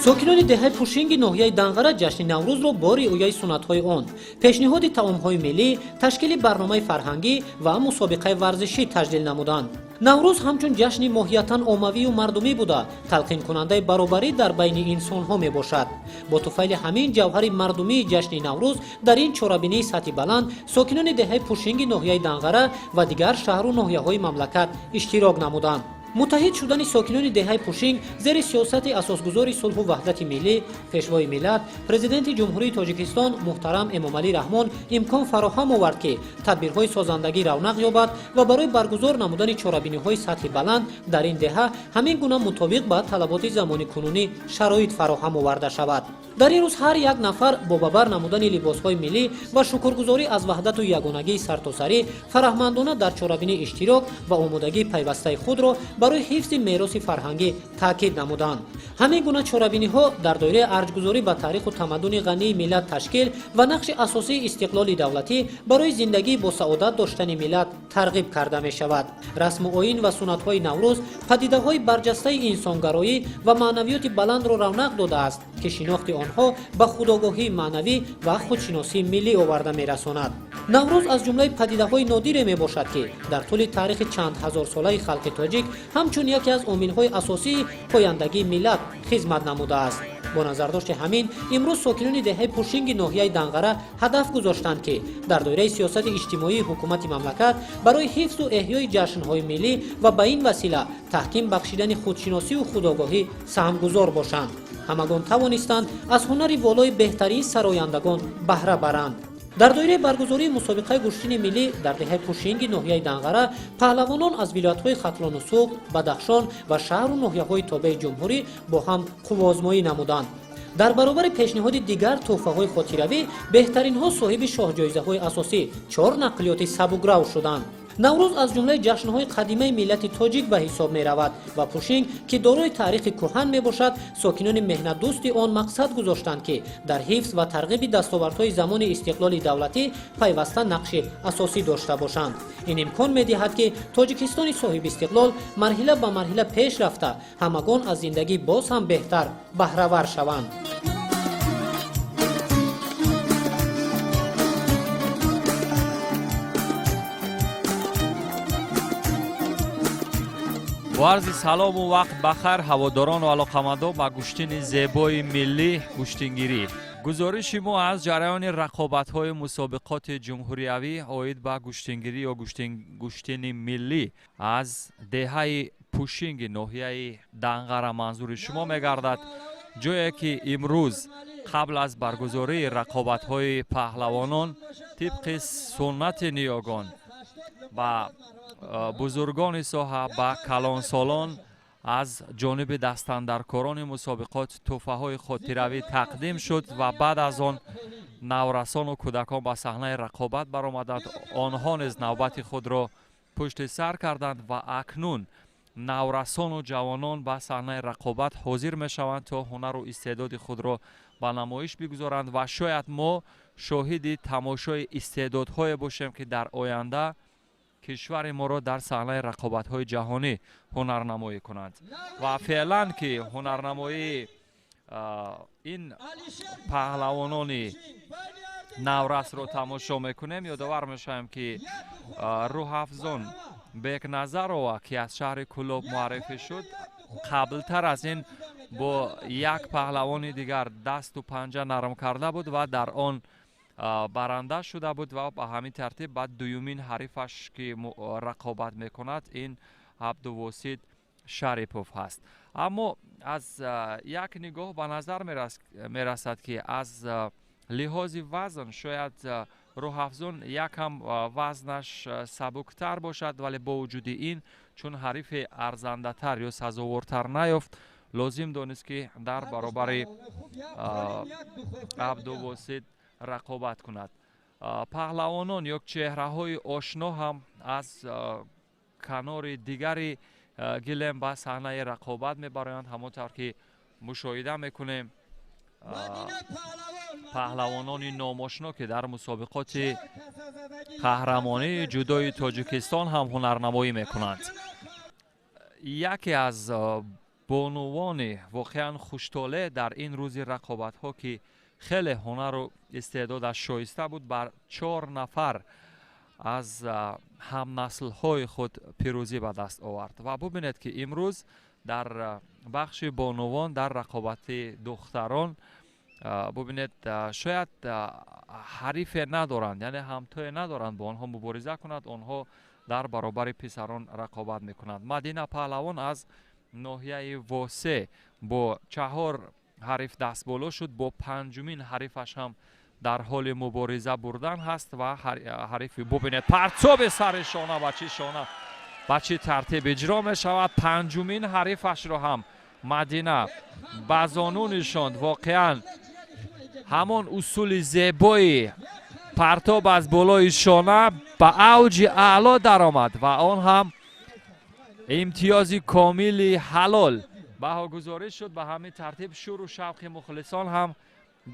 Сокинони деҳаи Пушинги ноҳияи Данғара ҷашни Наврӯзро бо риояи суннатҳои он, пешниҳоди таомҳои миллӣ, ташкили барномаи фарҳангӣ ва мусобиқаи варзишӣ таҷлил намуданд. Наврӯз ҳамчун ҷашни моҳиятан оммавию мардумӣ буда, талқинкунандаи баробарӣ дар байни инсонҳо мебошад. Бо туфайли ҳамин ҷавҳари мардумии ҷашни Наврӯз дар ин чорабинии сатҳи баланд сокинони деҳаи Пушинги ноҳияи Данғара ва дигар шаҳру ноҳияҳои мамлакат иштирок намуданд. Муттаҳид шудани сокинони деҳаи Пушинг зери сиёсати асосгузори сулҳу ваҳдати миллӣ, Пешвои миллат, Президенти Ҷумҳурии Тоҷикистон муҳтарам Эмомалӣ Раҳмон имкон фароҳам овард, ки тадбирҳои созандагӣ равнақ ёбад ва барои баргузор намудани чорабиниҳои сатҳи баланд дар ин деҳа ҳамин гуна мутобиқ ба талаботи замони кунунӣ шароит фароҳам оварда шавад. Дар ин рӯз ҳар як нафар бо ба бар намудани либосҳои миллӣ ва шукргузорӣ аз ваҳдату ягонагии сартосарӣ фараҳмандона дар чорабинӣ иштирок ва омодагии пайвастаи худро барои ҳифзи мероси фарҳангӣ таъкид намуданд. Ҳамин гуна чорабиниҳо дар доираи арҷгузорӣ ба таъриху тамаддуни ғании миллат ташкил ва нақши асосии истиқлоли давлатӣ барои зиндагии босаодат доштани миллат тарғиб карда мешавад. Расму оин ва суннатҳои Наврӯз падидаҳои барҷастаи инсонгароӣ ва маънавиёти баландро равнақ додааст, ки шинохти онҳо ба худогоҳии маънавӣ ва худшиносии миллӣ оварда мерасонад. Наврӯз аз ҷумлаи падидаҳои нодире мебошад, ки дар тӯли таърихи чандҳазорсолаи халқи тоҷик ҳамчун яке аз омилҳои асосии пояндагии миллат хизмат намудааст. Бо назардошти ҳамин имрӯз сокинони деҳаи Пушинги ноҳияи Данғара ҳадаф гузоштанд, ки дар доираи сиёсати иҷтимоии ҳукумати мамлакат барои ҳифзу эҳёи ҷашнҳои миллӣ ва ба ин васила таҳким бахшидани худшиносию худогоҳӣ саҳмгузор бошанд. Ҳамагон тавонистанд аз ҳунари волои беҳтарин сарояндагон баҳра баранд. Дар доираи баргузории мусобиқаи гӯштини миллӣ дар деҳаи Пушинги ноҳияи Данғара паҳлавонон аз вилоятҳои Хатлону Суғд, Бадахшон ва шаҳру ноҳияҳои тобеи ҷумҳурӣ бо ҳам қувваозмоӣ намуданд. Дар баробари пешниҳоди дигар тӯҳфаҳои хотиравӣ беҳтаринҳо соҳиби шоҳҷоизаҳои асосӣ, чор нақлиёти сабукрав шуданд. Наврӯз аз ҷумлаи ҷашнҳои қадимаи миллати тоҷик ба ҳисоб меравад ва Пушинг, ки дорои таърихи кӯҳан мебошад, сокинони меҳнатдӯсти он мақсад гузоштанд, ки дар ҳифз ва тарғиби дастовардҳои замони истиқлоли давлатӣ пайваста нақши асосӣ дошта бошанд. Ин имкон медиҳад, ки Тоҷикистони соҳибистиқлол марҳила ба марҳила пеш рафта, ҳамагон аз зиндагӣ боз ҳам беҳтар баҳравар шаванд. Бо арзи салому вақт ба хайр, ҳаводорону алоқамандон ба гӯштини зебои миллӣ, гӯштингирӣ. Гузориши мо аз ҷараёни рақобатҳои мусобиқоти ҷумҳуриявӣ оид ба гӯштингирӣ ё гӯштини миллӣ аз деҳаи Пушинги ноҳияи Данғара манзури шумо мегардад, ҷое ки имрӯз қабл аз баргузории рақобатҳои паҳлавонон тибқи суннати ниёгон ба бузургони соҳа, ба калонсолон аз ҷониби дастандаркорони мусобиқот тӯҳфаҳои хотиравӣ тақдим шуд ва баъд аз он наврасону кӯдакон ба саҳнаи рақобат баромаданд. Онҳо низ навбати худро пушти сар карданд ва акнун наврасону ҷавонон ба саҳнаи рақобат ҳозир мешаванд, то ҳунару истеъдоди худро ба намоиш бигузоранд ва шояд мо шоҳиди тамошои истеъдодҳое бошем, ки дар оянда кишвари моро дар саҳнаи рақобатҳои ҷаҳонӣ ҳунарнамоӣ кунанд. Ва феълан ки ҳунарнамоии ин паҳлавонони наврасро тамошо мекунем, ёдовар мешавем, ки Рӯҳафзон Бекназарова, ки аз шаҳри Кӯлоб муаррифӣ шуд, қаблтар аз ин бо як паҳлавони дигар дасту панҷа нарм карда буд ва дар он баранда шуда буд ва ба ҳамин тартиб ба дуюмин ҳарифаш, ки рақобат мекунад, ин Абдувосит Шарипов ҳаст. Аммо аз як нигоҳ ба назар мерасад, ки аз лиҳози вазн шояд Рӯҳафзун якам вазнаш сабуктар бошад, вале бо вуҷуди ин, чун ҳарифи арзандатар ё сазовортар наёфт, лозим донист, ки дар баробари Абдувосит рақобат кунад. Паҳлавонон ё чеҳраҳои ошно ҳам аз канори дигари гилем ба саҳнаи рақобат мебароянд. Ҳамон тавр ки мушоҳида мекунем, паҳлавонони номошно, ки дар мусобиқоти қаҳрамонии ҷудои Тоҷикистон ҳам ҳунарнамоӣ мекунанд. Яке аз Бонувони воқеан хуштолеъ дар ин рӯзи рақобатҳо, ки хеле ҳунару истеъдодаш шоиста буд, бар чор нафар аз ҳамнаслҳои худ пирӯзӣ ба даст овард. Ва бубинед, ки имрӯз дар бахши бонувон, дар рақобати духтарон, бубинед, шояд ҳарифе надоранд, яъне ҳамтое надоранд, бо онҳо мубориза кунад. Онҳо дар баробари писарон рақобат мекунанд. Мадина Паҳлавон аз ноҳияи Восе бо чаҳор ҳариф дастболо шуд, бо панҷумин ҳарифаш ҳам дар ҳоли мубориза бурдан ҳаст. Ва ҳарифи, бубинед, партоби сари шона ба чӣ шона, ба чӣ тартиб иҷро мешавад. Панҷумин ҳарифашро ҳам Мадина ба зону нишонд. Воқеан, ҳамон усули зебои партоб аз болои шона ба авҷи аъло даромад ва он ҳам имтиёзи комили ҳалол баҳогузорӣ шуд. Ба ҳамин тартиб шӯру шавқи мухлисон ҳам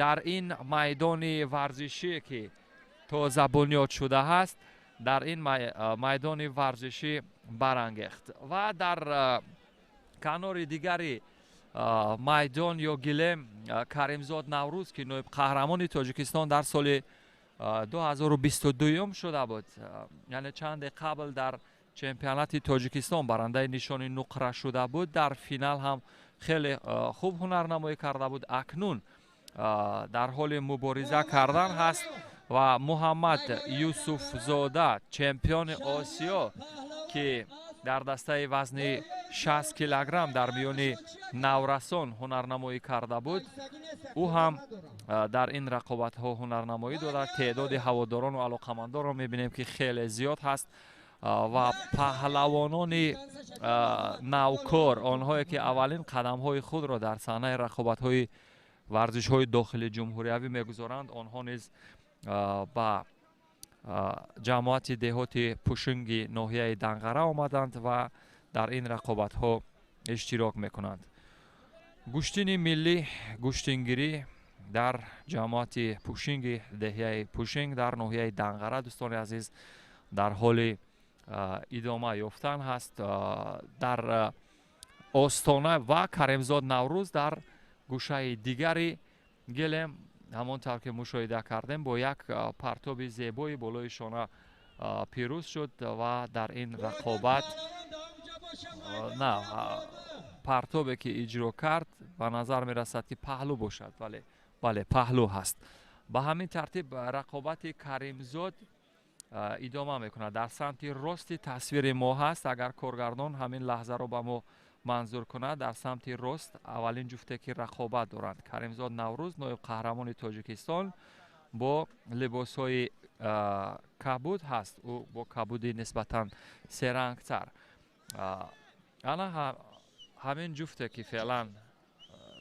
дар ин майдони варзишие, ки тоза бунёд шудааст, дар ин майдони варзишӣ барангехт. Ва дар канори дигари майдон ё гилем Каримзод Наврӯз, ки ноиб қаҳрамони Тоҷикистон дар соли 2022 шуда буд, яъне чанде қабл дар чемпионати Тоҷикистон барандаи нишони нуқра шуда буд, дар финал ҳам хеле хуб ҳунарнамоӣ карда буд, акнун дар ҳоли мубориза кардан ҳаст. Ва Муҳаммад Юсуфзода, чемпиони Осиё, ки дар дастаи вазни 60 килограмм дар миёни наврасон ҳунарнамоӣ карда буд, ӯ ҳам дар ин рақобатҳо ҳунарнамоӣ дорад. Теъдоди ҳаводорону алоқамандонро мебинем, ки хеле зиёд ҳаст. Ва паҳлавонони навкор, онҳое ки аввалин қадамҳои худро дар саҳнаи рақобатҳои варзишҳои дохили ҷумҳуриявӣ мегузоранд, онҳо низ ба ҷамоати деҳоти Пушинги ноҳияи Данғара омаданд ва дар ин рақобатҳо иштирок мекунанд. Гӯштини миллӣ, гӯштингирӣ дар ҷамоати Пушинги деҳияи Пушинг дар ноҳияи Данғара, дӯстони азиз, дар ҳоли идома ёфтан ҳаст, дар остона. Ва Каримзод Наврӯз дар гӯшаи дигари гилем, ҳамон тавр ки мушоҳида кардем, бо як партоби зебои болои шона пирӯз шуд. Ва дар ин рақобат на партобе ки иҷро кард, ба назар мерасад, ки паҳлӯ бошад. Бале, бале, паҳлӯ ҳаст. Ба ҳамин тартиб рақобати Каримзод идома мекунад. Дар самти рости тасвири мо ҳаст. Агар коргардон ҳамин лаҳзаро ба мо манзур кунад, дар самти рост аввалин ҷуфте ки рақобат доранд: Каримзод Наврӯз, ноиб қаҳрамони Тоҷикистон, бо либосҳои кабуд ҳаст, ӯ бо кабуди нисбатан серангтар. Ана ҳамин ҷуфте ки феълан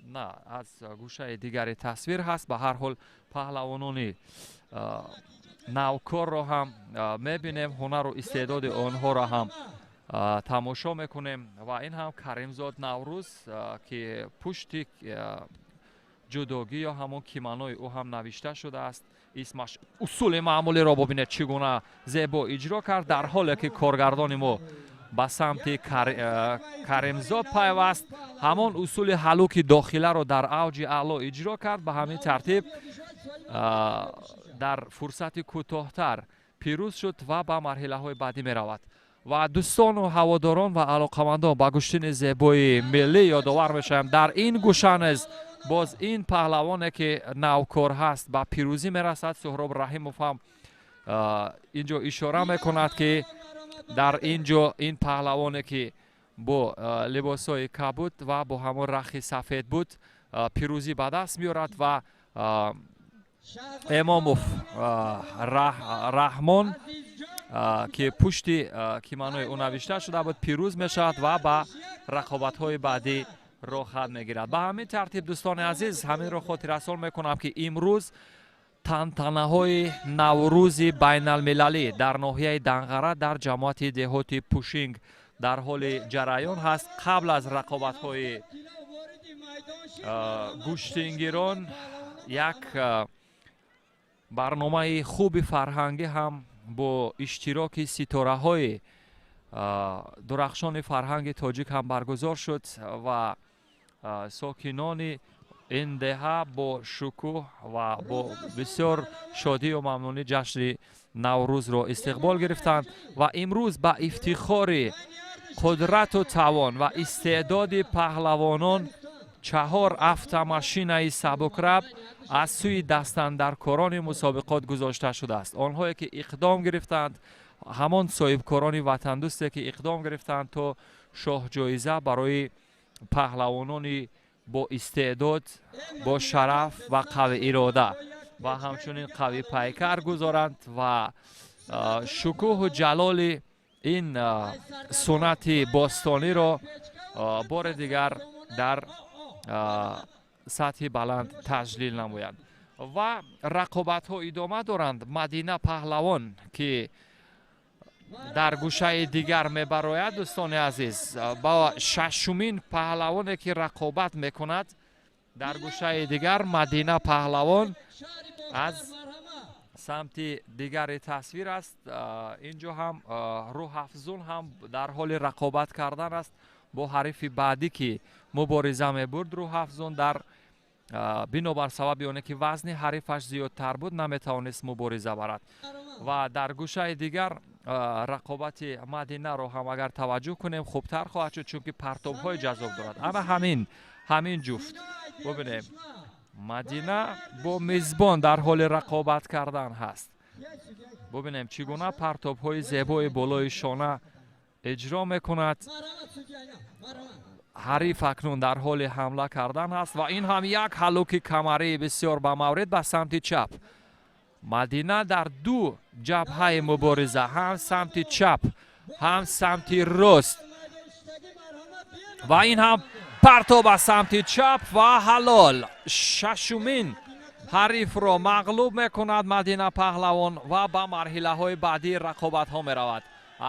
на аз гӯшаи дигари тасвир ҳаст. Ба ҳар ҳол, паҳлавонони навкорро ҳам мебинем, ҳунару истеъдоди онҳоро ҳам тамошо мекунем. Ва ин ҳам Каримзод Наврӯз, ки пушти ҷудогӣ ё ҳамон кимонои ӯ ҳам навишта шудааст исмаш. Усули маъмулиро бубинед, чӣ гуна зебо иҷро кард, дар ҳоле ки коргардони мо ба самти Каримзод пайваст, ҳамон усули ҳалуки дохиларо дар авҷи аъло иҷро кард. Ба ҳамин тартиб дар фурсати кӯтоҳтар пирӯз шуд ва ба марҳилаҳои баъдӣ меравад. Ва дӯстону ҳаводорон ва алоқамандон ба гӯштини зебои миллӣ ёдовар мешавем: дар ин гӯша низ боз ин паҳлавоне ки навкор ҳаст, ба пирӯзӣ мерасад. Суҳроб Раҳимов ҳам ин ҷо ишора мекунад, ки дар ин ҷо ин паҳлавоне ки бо либосҳои кабуд ва бо ҳамон рахти сафед буд, пирӯзӣ ба даст меорад. Ва Эмомов Раҳмон, ки пушти кимонои ӯ навишта шуда буд, пирӯз мешавад ва ба рақобатҳои баъдӣ роҳхат мегирад. Ба ҳамин тартиб, дӯстони азиз, ҳаминро хотиррасон мекунам, ки имрӯз тантанаҳои Наврӯзи байналмилалӣ дар ноҳияи Данғара, дар ҷамоати деҳоти Пушинг дар ҳоли ҷараён ҳаст. Қабл аз рақобатҳои гӯштингирон як барномаи хуби фарҳангӣ ҳам бо иштироки ситораҳои Дурахшони фарҳанги тоҷик ҳам баргузор шуд ва сокинони ин деҳа бо шукӯҳ ва бо бисёр шодию мамнунӣ ҷашни Наврӯзро истиқбол гирифтанд ва имрӯз ба ифтихори қудрату тавон ва истеъдоди паҳлавонон 4 автомашинаи сабукраб аз сӯи дастандаркорони мусобиқот гузошта шудааст. Онҳое ки иқдом гирифтанд, ҳамон соҳибкорони ватандӯсте ки иқдом гирифтанд то шоҳҷоиза барои паҳлавонони бо истеъдод, бо шараф ва қавиирода ва ҳамчунин қавипайкар гузоранд ва шукӯҳу ҷалоли ин суннати бостониро бори дигар дар сатҳи баланд таҷлил намоянд. Ва рақобатҳо идома доранд. Мадина Паҳлавон, ки дар гӯшаи дигар мебарояд, дӯстони азиз, ба шашумин паҳлавоне ки рақобат мекунад дар гӯшаи дигар, Мадина Паҳлавон аз самти дигари тасвир аст. Инҷо ҳам Рӯҳафзун ҳам дар ҳоли рақобат кардан аст бо ҳарифи баъдӣ, ки мубориза мебурд. Рӯҳафзун дар бинобар сабаби оне ки вазни ҳарифаш зиёдтар буд, наметавонист мубориза барад. Ва дар гӯшаи дигар рақобати Мадинаро ҳам агар таваҷҷӯҳ кунем, хубтар хоҳад шуд, чунки партобҳои ҷаззоб дорад. Ана ҳамин ҷуфт бубинем, Мадина бо мизбон дар ҳоли рақобат кардан ҳаст. Бубинем, чӣ гуна партобҳои зебои болои шона иҷро мекунад. Ҳариф акнун дар ҳоли ҳамла кардан ҳаст ва ин ҳам як ҳалуки камарии бисёр ба маврид ба самти чап. Мадина дар ду ҷабҳаи мубориза, ҳам самти чап, ҳам самти рост, ва ин ҳам партоб ба самти чап ва ҳалол. Шашумин ҳарифро мағлуб мекунад Мадина Паҳлавон ва ба марҳилаҳои баъдии рақобатҳо меравад.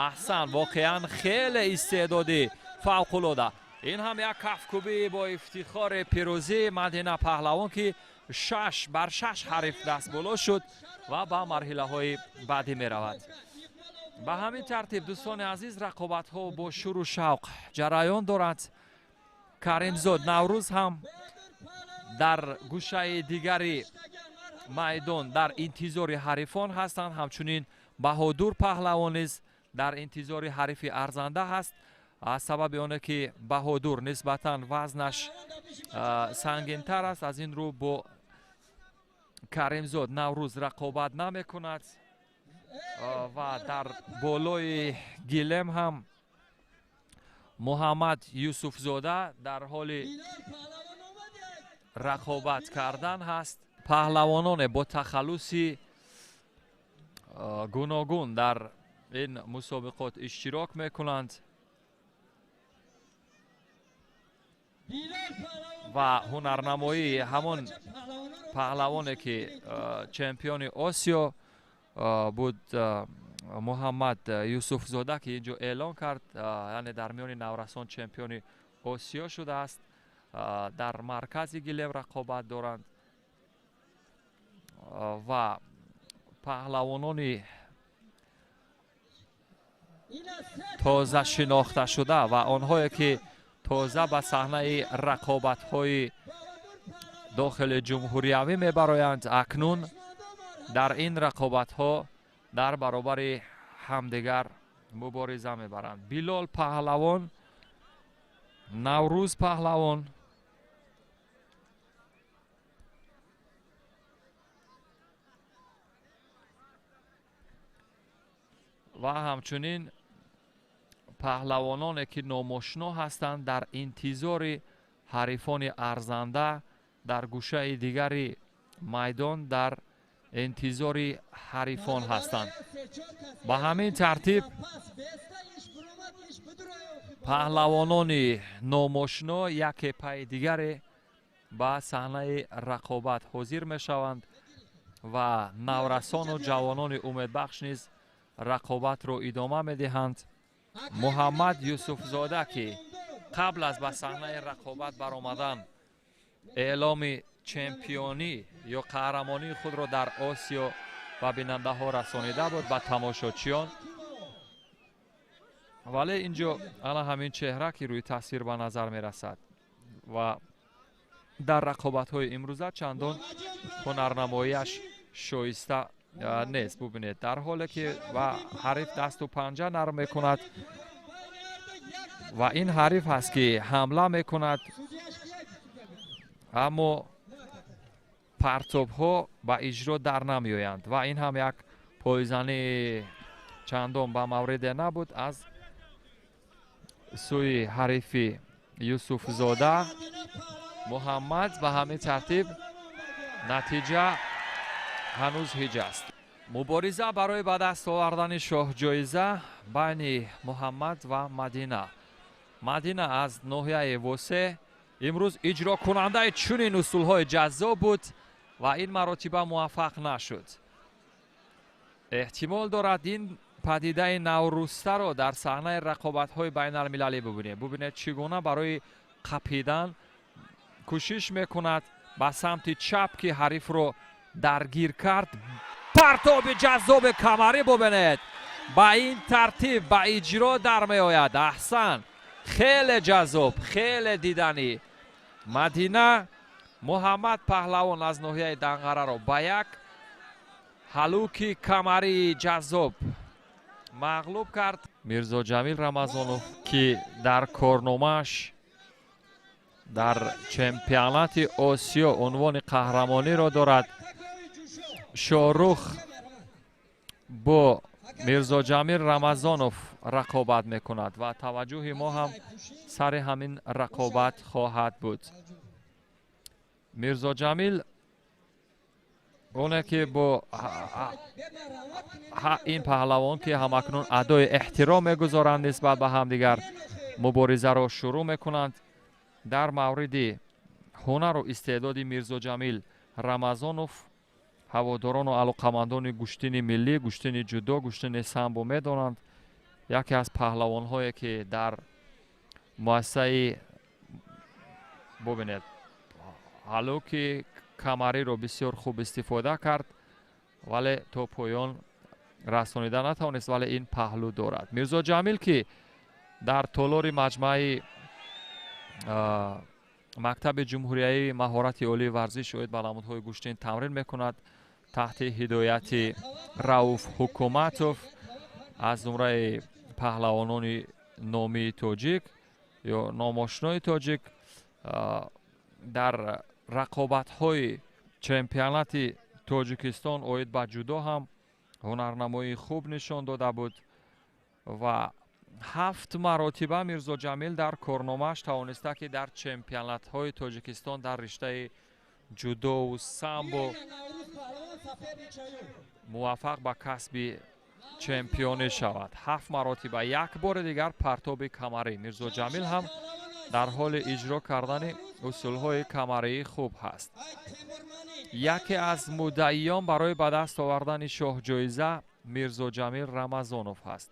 Аҳсан, воқеан хеле истеъдоди фавқулода. Ин ҳам як кафкӯбӣ бо ифтихори пирӯзии Мадина Паҳлавон, ки 6 бар 6 ҳариф дастболо шуд ва ба марҳилаҳои баъдӣ меравад. Ба ҳамин тартиб, дӯстони азиз, рақобатҳо бо шуру шавқ ҷараён доранд. Каримзод Наврӯз ҳам дар гӯшаи дигари майдон дар интизори ҳарифон ҳастанд. Ҳамчунин Баҳодур Паҳлавон низ дар интизори ҳарифи арзанда ҳаст. Аз сабаби оне ки Баҳодур нисбатан вазнаш сангинтар аст, аз ин рӯ бо Каримзод Наврӯз рақобат намекунад. Ва дар болои гилем ҳам Муҳаммад Юсуфзода дар ҳоли рақобат кардан ҳаст. Паҳлавононе бо тахаллуси гуногун дар ин мусобиқот иштирок мекунанд ва ҳунарнамоии ҳамон паҳлавоне ки чемпиони Осиё буд, Муҳаммад Юсуфзода, ки инҷо эълон кард, яъне дар миёни наврасон чемпиони Осиё шудааст, дар маркази гилем рақобат доранд. Ва паҳлавонони тоза шинохташуда ва онҳое ки тоза ба саҳнаи рақобатҳои дохили ҷумҳуриявӣ мебароянд, акнун дар ин рақобатҳо дар баробари ҳамдигар мубориза мебаранд. Билол Паҳлавон, Наврӯз Паҳлавон. Ва ҳамчунин паҳлавононе ки номошино ҳастанд, дар интизори ҳарифони арзанда дар гӯшаи дигари майдон дар интизори ҳарифон ҳастанд. Ба ҳамин тартиб паҳлавонони номошино яке пайи дигаре ба саҳнаи рақобат ҳозир мешаванд ва наврасону ҷавонони умедбахш низ рақобатро идома медиҳанд. Муҳаммад Юсуфзода, ки қабл аз ба саҳнаи рақобат баромадан эъломи чемпионӣ ё қаҳрамонии худро дар Осиё ба бинандаҳо расонида буд, ба тамошочиён. Вале ин ҷо ана ҳамин чеҳра, ки рӯи тасвир ба назар мерасад ва дар рақобатҳои имрӯза чандон ҳунарнамоияш шоиста нест. Бубинед, дар ҳоле ки ва ҳариф дасту панҷа нарм мекунад ва ин ҳариф ҳаст, ки ҳамла мекунад, аммо партобҳо ба иҷро дар намеоянд ва ин ҳам як пойзании чандон ба мавриде набуд аз сӯи ҳарифи Юсуфзода Муҳаммад. Ба ҳамин тартиб натиҷа ҳанӯз ҳеҷ аст. Мубориза барои ба даст овардани шоҳҷоиза байни Муҳаммад ва Мадина. Мадина аз ноҳияи Восе имрӯз иҷрокунандаи чунин усулҳои ҷаззоб буд ва ин маротиба муваффақ нашуд. Эҳтимол дорад, ин падидаи наврӯстаро дар саҳнаи рақобатҳои байналмилалӣ бубинем. Бубинед, чӣ гуна барои қапидан кӯшиш мекунад ба самти чап, ки ҳарифро даргир кард. Партоби ҷаззоби камарӣ, бубинед, ба ин тартиб ба иҷро дар меояд. Аҳсан, хеле ҷаззоб, хеле диданӣ. Мадина Муҳаммад Паҳлавон аз ноҳияи Данғараро ба як ҳалуки камарии ҷаззоб мағлуб кард. Мирзоҷамил Рамазонов, ки дар корномааш дар чемпионати Осиё унвони қаҳрамониро дорад, Шоҳрух бо Мирзоҷамил Рамазонов рақобат мекунад ва таваҷҷӯҳи мо ҳам сари ҳамин рақобат хоҳад буд. Мирзоҷамил оне ки бо ин паҳлавон, ки ҳамакнун адои эҳтиром мегузоранд нисбат ба ҳамдигар, муборизаро шурӯъ мекунанд. Дар мавриди ҳунару истеъдоди Мирзоҷамил Рамазонов ҳаводорону алоқамандони гӯштини миллӣ, гӯштини ҷудо, гӯштини самбо медонанд. Яке аз паҳлавонҳое, ки дар муассисаи, бубинед, ҳалуки камариро бисёр хуб истифода кард, вале то поён расонида натавонист, вале ин паҳлӯ дорад. Мирзоҷамил, ки дар толори маҷмӯаи мактаби ҷумҳуриявии маҳорати олии варзиш оид ба намудҳои гӯштин тамрин мекунад таҳти ҳидояти Рауф Ҳукуматов, аз зумраи паҳлавонони номии тоҷик ё номошинои тоҷик, дар рақобатҳои чемпионати Тоҷикистон оид ба ҷудо ҳам ҳунарнамоии хуб нишон дода буд ва ҳафт маротиба Мирзоҷамил дар корномааш тавониста, ки дар чемпионатҳои Тоҷикистон дар риштаи ҷудову самбо муваффақ ба касби чемпионӣ шавад. Ҳафт маротиба. Як бори дигар партоби камарӣ. Мирзоҷамил ҳам дар ҳоли иҷро кардани усулҳои камарии хуб ҳаст. Яке аз муддаиён барои ба даст овардани шоҳҷоиза Мирзоҷамил Рамазонов ҳаст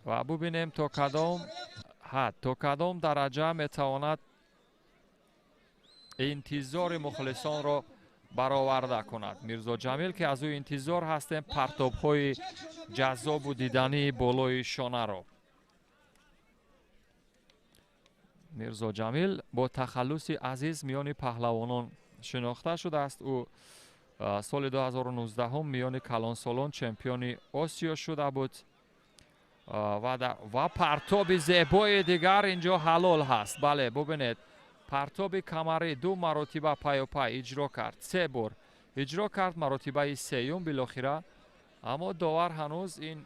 ва бубинем, то кадом ҳад, то кадом дараҷа метавонад интизори мухлисонро бароварда кунад Мирзоҷамил, ки аз ӯ интизор ҳастем партобҳои ҷаззобу дидании болои шонаро. Мирзоҷамил бо тахаллуси Азиз миёни паҳлавонон шинохта шудааст. Ӯ соли 2019 миёни калонсолон чемпиони Осиё шуда буд ва партоби зебои дигар инҷо ҳалол ҳаст. Бале, бубинед, партоби камарӣ ду маротиба пайопай иҷро кард, се бор иҷро кард, маротибаи сеюм билохира, аммо довар ҳанӯз ин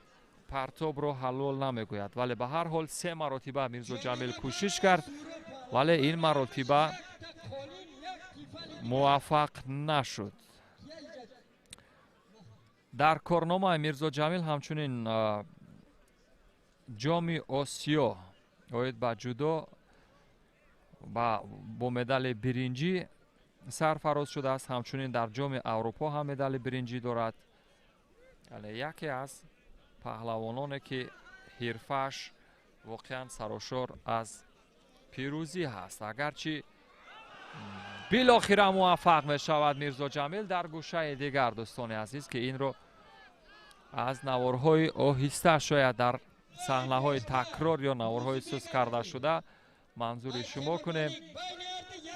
партобро ҳалол намегӯяд. Вале ба ҳар ҳол се маротиба Мирзоҷамил кӯшиш кард, вале ин маротиба муваффақ нашуд. Дар корномаи Мирзоҷамил ҳамчунин Ҷоми Осиё оид ба ҷудо бо медали биринҷӣ сарфароз шудааст. Ҳамчунин дар Ҷоми Аврупо ҳам медали биринҷӣ дорад. Яъне яке аз паҳлавононе, ки ҳирфааш воқеан сарошор аз пирӯзӣ ҳаст. Агарчи билохира муваффақ мешавад Мирзоҷамил дар гӯшаи дигар, дӯстони азиз, ки инро аз наворҳои оҳиста шояд дар Саҳнаҳои такрор ё наворҳои суст карда шуда манзури шумо кунем.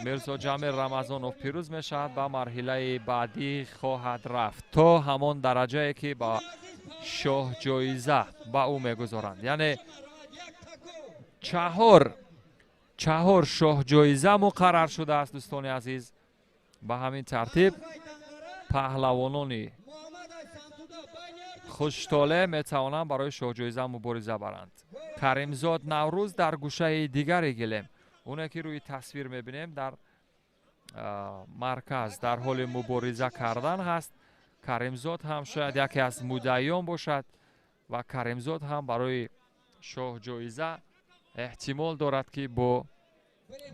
Мирзоҷамил Рамазонов пирӯз мешавад, ба марҳилаи баъдӣ хоҳад рафт то ҳамон дараҷае ки ба шоҳҷоиза ба ӯ мегузоранд. Яъне чаҳор шоҳҷоиза муқаррар шудааст, дӯстони азиз. Ба ҳамин тартиб паҳлавонони хуштоле метавонанд барои шоҳҷоиза мубориза баранд. Каримзод Наврӯз дар гӯшаи дигаре гилем, оне ки рӯи тасвир мебинем, дар марказ дар ҳоли мубориза кардан ҳаст. Каримзод ҳам шояд яке аз муддаиён бошад ва Каримзод ҳам барои шоҳҷоиза эҳтимол дорад, ки бо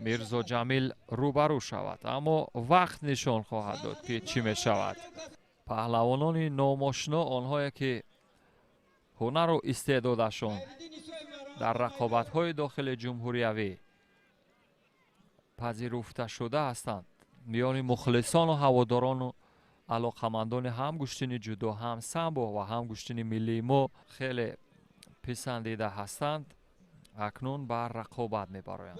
Мирзоҷамил рӯбарӯ шавад, аммо вақт нишон хоҳад дод, ки чӣ мешавад. Паҳлавонони номошино, онҳое ки ҳунару истеъдодашон дар рақобатҳои дохили ҷумҳуриявӣ пазируфта шуда ҳастанд, миёни мухлисону ҳаводорону алоқамандони ҳам гӯштини ҷудо, ҳам самбо ва ҳам гӯштини миллии мо хеле писандида ҳастанд, акнун ба рақобат мебароянд.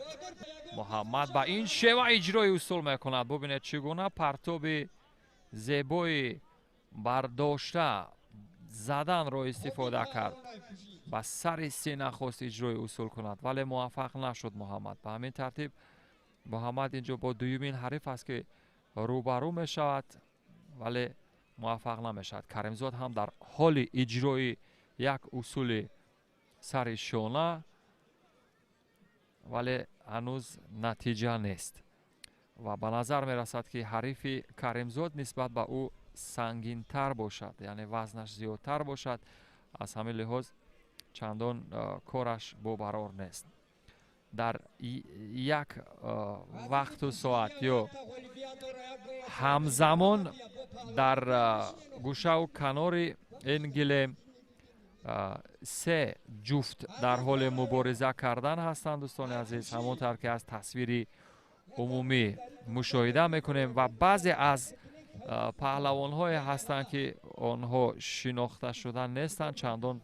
Муҳаммад ба ин шева иҷрои усул мекунад. Бубинед, чӣ гуна партоби зебои бардошта заданро истифода кард. Ба сари сина хост иҷрои усул кунад, вале муваффақ нашуд Муҳаммад. Ба ҳамин тартиб Муҳаммад инҷо бо дуюмин ҳариф аст, ки рӯбарӯ мешавад, вале муваффақ намешавад. Каримзод ҳам дар ҳоли иҷрои як усули сари шона, вале ҳанӯз натиҷа нест ва ба назар мерасад, ки ҳарифи Каримзод нисбат ба ӯ сангинтар бошад, яъне вазнаш зиёдтар бошад. Аз ҳамин лиҳоз чандон кораш бобарор нест. Дар як вақту соат ё ҳамзамон дар гӯшаву канори ин гилем се ҷуфт дар ҳоли мубориза кардан ҳастанд, дӯстони азиз, ҳамон тавр ки аз тасвири умумӣ мушоҳида мекунем. Ва баъзе аз паҳлавонҳое ҳастанд, ки онҳо шинохта шуда нестанд, чандон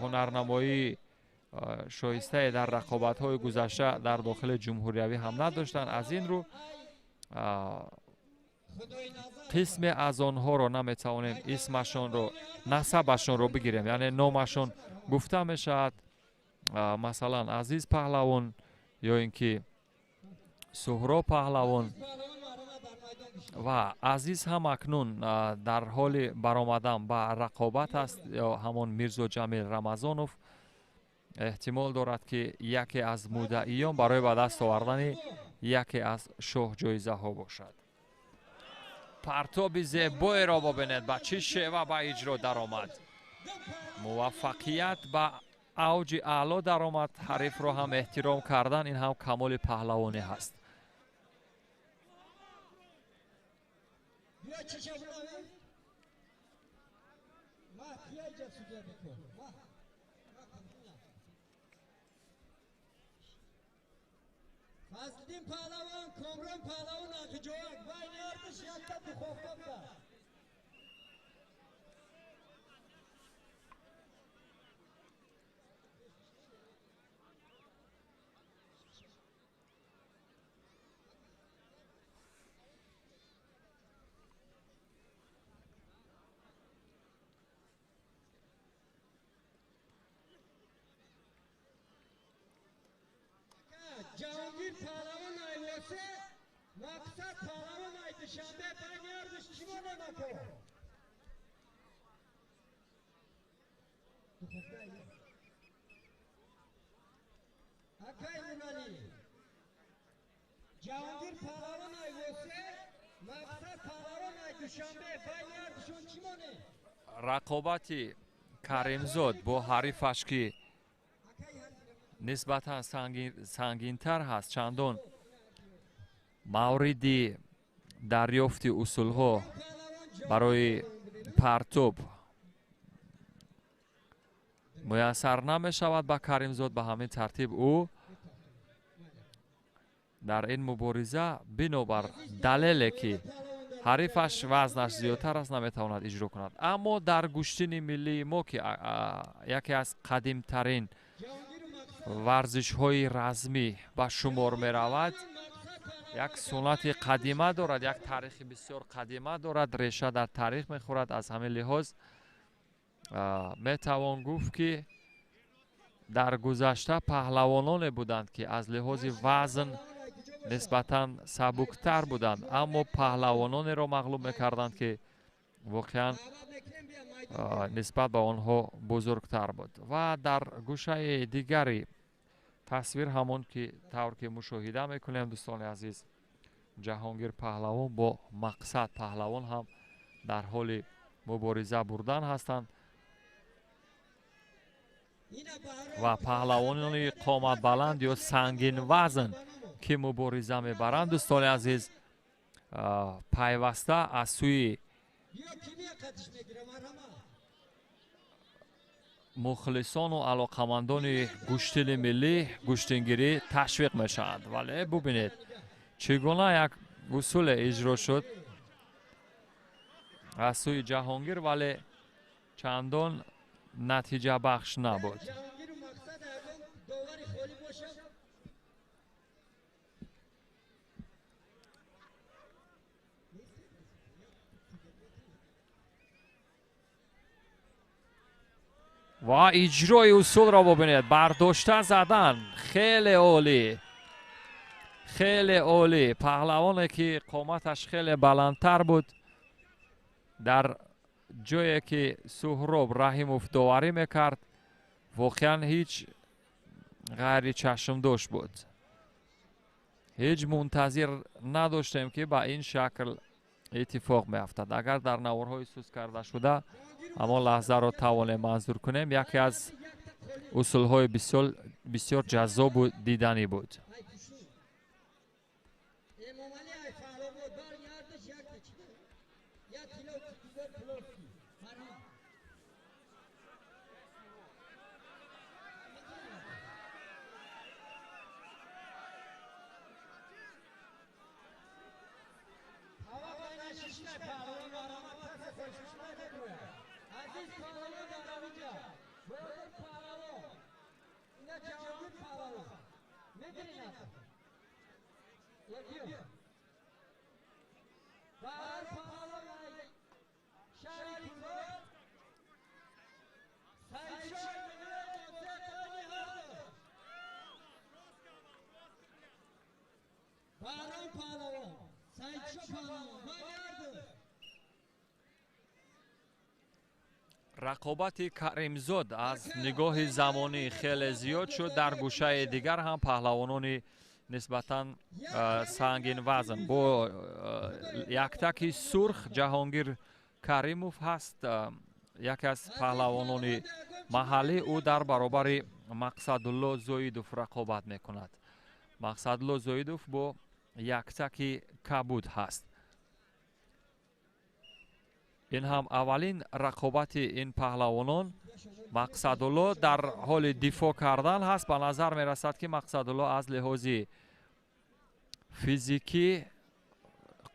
ҳунарнамоии шоистае дар рақобатҳои гузашта дар дохили ҷумҳуриявӣ ҳам надоштанд. Аз ин рӯ қисме аз онҳоро наметавонем исмашонро, насабашонро бигирем, яъне номашон гуфта мешавад, масалан, Азиз паҳлавон ё ин ки Суҳроб паҳлавон. Ва Азиз ҳам акнун дар ҳоли баромадан ба рақобат аст, ё ҳамон Мирзоҷамил Рамазонов эҳтимол дорад, ки яке аз муддаиён барои ба даст овардани яке аз шоҳҷоизаҳо бошад. Партоби зебоеро бибинед, ба чӣ шева ба иҷро даромад. Муваффақият ба авҷи аъло даромад. Ҳарифро ҳам эҳтиром кардан, ин ҳам камоли паҳлавонӣ ҳаст. Фазлиддин паҳлавон, Комрон паҳлавон, Ақиҷояк байни ҳардуш якта духовка буда. Ҷаҳонгир паҳлавон Айвосе, Мақсад паҳлавон ай Душанбе, байни ҳардуш чӣ монем, ако? Акай Нуралӣ, Ҷаҳонгир паҳлавон Айвосе, Мақсад паҳлавон ай Душанбе, байни ҳардушон чӣ монем? Рақобати Каримзод бо ҳарифаш, ки нисбатан сангинтар ҳаст, чандон мавриди дарёфти усулҳо барои партоб муяссар намешавад ба Каримзод. Ба ҳамин тартиб ӯ дар ин мубориза, бинобар далеле ки Ҳарифаш вазнаш зиёдтар аст, наметавонад иҷро кунад. Аммо дар гӯштини миллии мо, ки яке аз қадимтарин варзишҳои размӣ ба шумор меравад, як суннати қадима дорад, як таърихи бисёр қадима дорад, реша дар таърих мехӯрад. Аз ҳамин лиҳоз метавон гуфт, ки дар гузашта паҳлавононе буданд, ки аз лиҳози вазн нисбатан сабуктар буданд, аммо паҳлавононеро мағлуб мекарданд, ки воқеан нисбат ба онҳо бузургтар буд. Ва дар гӯшаи дигари тасвир, ҳамон ки тавр ки мушоҳида мекунем, дӯстони азиз, Ҷаҳонгир паҳлавон бо Мақсад паҳлавон ҳам дар ҳоли мубориза бурдан ҳастанд ва паҳлавонони қоматбаланд ё сангинвазн, ки мубориза мебаранд, дӯстони азиз, пайваста аз сӯи мухлисону алоқамандони гӯштини миллӣ, гӯштингирӣ ташвиқ мешаванд. Вале бубинед, чӣ гуна як усуле иҷро шуд аз сӯи Ҷаҳонгир, вале чандон натиҷабахш набуд. Ва иҷрои усулро бубинед, бардошта задан, хеле олӣ, хеле олӣ. Паҳлавоне, ки қоматаш хеле баландтар буд, дар ҷое ки Суҳроб Раҳимов доварӣ мекард, воқеан ҳеҷ ғайричашмдошт буд. Ҳеҷ мунтазир надоштем, ки ба ин шакл иттифоқ меафтад. Агар дар наворҳои суст карда шуда ҳамон лаҳзаро тавонем манзур кунем, яке аз усулҳои бисёр ҷаззобу диданӣ буд. Рақобати Каримзод аз нигоҳи замонӣ хеле зиёд шуд. Дар гӯшаи дигар ҳам паҳлавонони нисбатан сангинвазн бо яктаки сурх Ҷаҳонгир Каримов ҳаст, яке аз паҳлавонони маҳаллӣ. Ӯ дар баробари Мақсадулло Зоидов рақобат мекунад. Мақсадулло Зоидов бо яктаки кабуд ҳаст. Ин ҳам аввалин рақобати ин паҳлавонон. Мақсадулло дар ҳоли дифоъ кардан ҳаст. Ба назар мерасад, ки Мақсадулло аз лиҳози физикӣ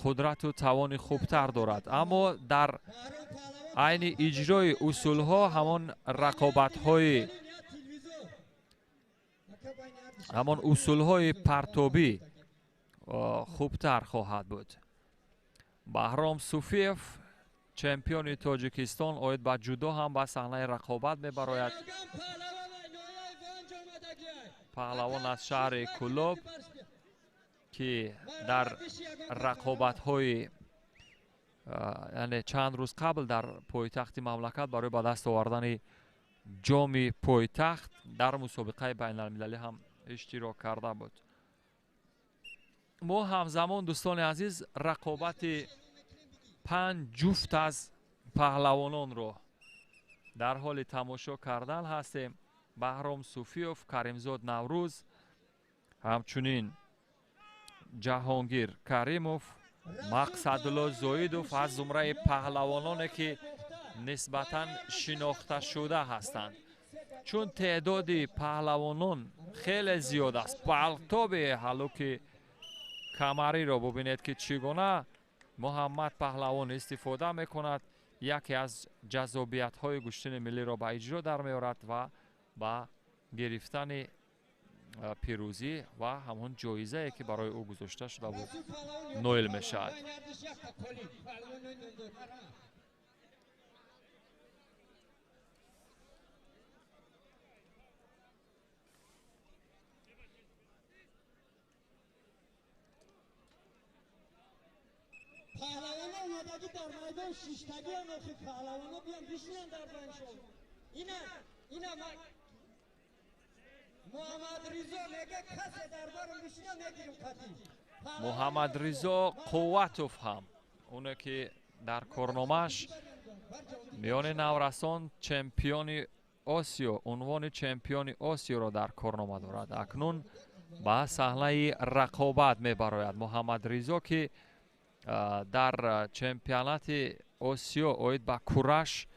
қудрату тавони хубтар дорад, аммо дар айни иҷрои усулҳо, ҳамон рақобатҳои, ҳамон усулҳои партобӣ хубтар хоҳад буд. Баҳром Суфиев, чемпиони Тоҷикистон оид ба ҷудо, ҳам ба саҳнаи рақобат мебарояд. Паҳлавон аз шаҳри Кӯлоб, ки дар рақобатҳои, яъне чанд рӯз қабл дар пойтахти мамлакат барои ба даст овардани ҷоми пойтахт дар мусобиқаи байналмилалӣ ҳам иштирок карда буд. Мо ҳамзамон, дӯстони азиз, рақобати 5 ҷуфт аз паҳлавононро дар ҳоли тамошо кардан ҳастем. Баҳром Суфиёв, Каримзод Наврӯз, ҳамчунин Ҷаҳонгир Каримов, Мақсадулло Зоидов аз зумраи паҳлавононе, ки нисбатан шинохташуда ҳастанд. Чун теъдоди паҳлавонон хеле зиёд аст, партоби ҳалуки камариро бубинед, ки чӣ гуна Муҳаммад Паҳлавон истифода мекунад, яке аз ҷаззобиятҳои гӯштини миллиро ба иҷро дар меорад ва ба гирифтани пирӯзӣ ва ҳамон ҷоизае, ки барои ӯ гузошта шуда буд, ноил мешавад. Паҳлавона омадагӣ дар майдон шиштагиам, охи паҳлавона биям бишинанд дар байншон. Ина, ина Муҳаммадризо мега, касе дар барам бишина, мегирим қатӣ. Муҳаммадризо Қувватов ҳам, оне ки дар корномааш миёни наврасон чемпиони Осиё, унвони чемпиони Осиёро дар корнома дорад, акнун ба саҳнаи рақобат мебарояд. Муҳаммадризо, ки дар чемпионати Осиё оид ба кураш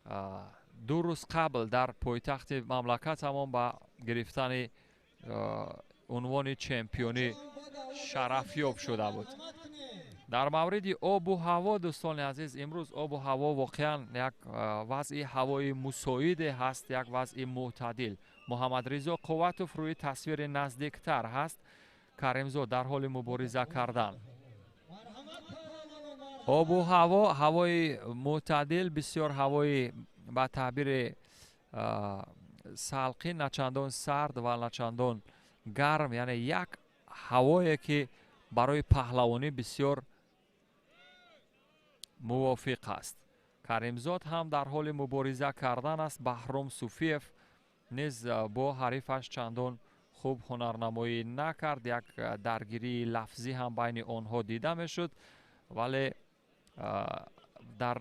2 рӯз қабл дар пойтахти мамлакатамон ба гирифтани унвони чемпионӣ шарафёб шуда буд. Дар мавриди обу ҳаво, дӯстони азиз, имрӯз обу ҳаво воқеан як вазъи ҳавои мусоиде ҳаст, як вазъи мӯътадил. Муҳаммадризо Қувватов рӯи тасвири наздиктар ҳаст, Каримзод дар ҳоли мубориза кардан. Обу ҳаво ҳавои мӯътадил, бисёр ҳавои ба таъбири салқин, начандон сард ва начандон гарм, яъне як ҳавое, ки барои паҳлавонӣ бисёр мувофиқ аст. Каримзод ҳам дар ҳоли мубориза кардан аст. Баҳром Суфиев низ бо ҳарифаш чандон хуб ҳунарнамоӣ накард, як даргирии лафзӣ ҳам байни онҳо дида мешуд, вале дар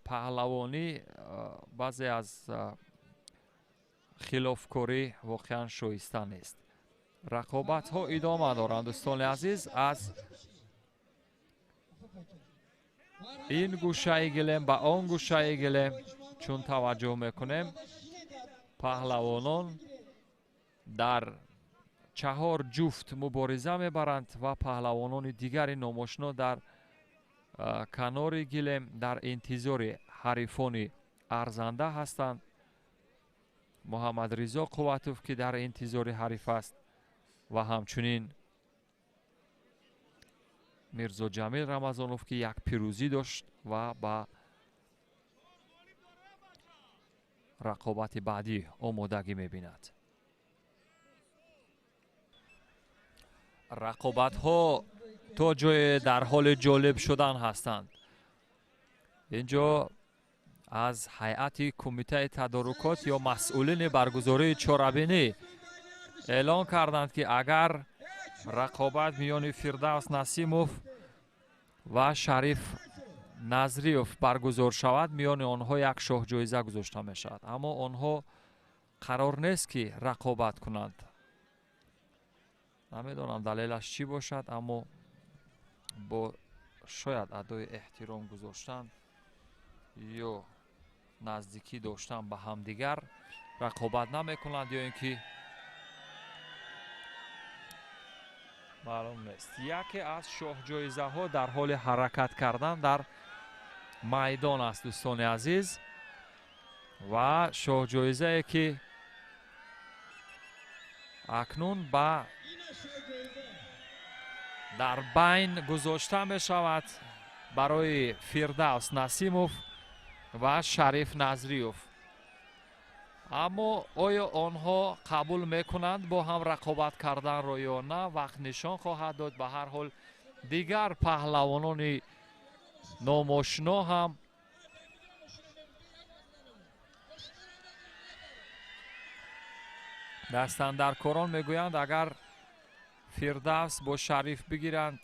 паҳлавонӣ баъзе аз хилофкорӣ воқеан шоиста нест. Рақобатҳо идома доранд, дӯстони азиз. Аз ин гӯшаи гилем ба он гӯшаи гилем чун таваҷҷӯҳ мекунем, паҳлавонон дар чаҳор ҷуфт мубориза мебаранд ва паҳлавонони дигари номошино дар канори гилем дар интизори ҳарифони арзанда ҳастанд. Муҳаммадризо Қувватов, ки дар интизори ҳариф аст, ва ҳамчунин Мирзоҷамил Рамазонов, ки як пирӯзӣ дошт ва ба рақобати баъдӣ омодагӣ мебинад. Рақобатҳо то ҷое дар ҳоли ҷолиб шудан ҳастанд. Ин ҷо аз ҳайати кумитаи тадорукот ё масъулини баргузории чорабинӣ эълон карданд, ки агар рақобат миёни Фирдавс Насимов ва Шариф Назриев баргузор шавад, миёни онҳо як шоҳҷоиза гузошта мешавад. Аммо онҳо қарор нест, ки рақобат кунанд. Намедонам, далелаш чӣ бошад, аммо бо шояд адои эҳтиром гузоштан ё наздикӣ доштан ба ҳамдигар рақобат намекунанд ё ин ки маълум нест. Яке аз шоҳҷоизаҳо дар ҳоли ҳаракат кардан дар майдон аст, дӯстони азиз, ва шоҳҷоизае, ки акнун ба дар байн гузошта мешавад барои Фирдавс Насимов ва Шариф Назриёв. Аммо оё онҳо қабул мекунанд бо ҳам рақобат карданро ё на, вақт нишон хоҳад дод. Ба ҳар ҳол, дигар паҳлавонони номошино ҳам дастандаркорон мегӯянд, агар Фирдавс бо Шариф бигиранд,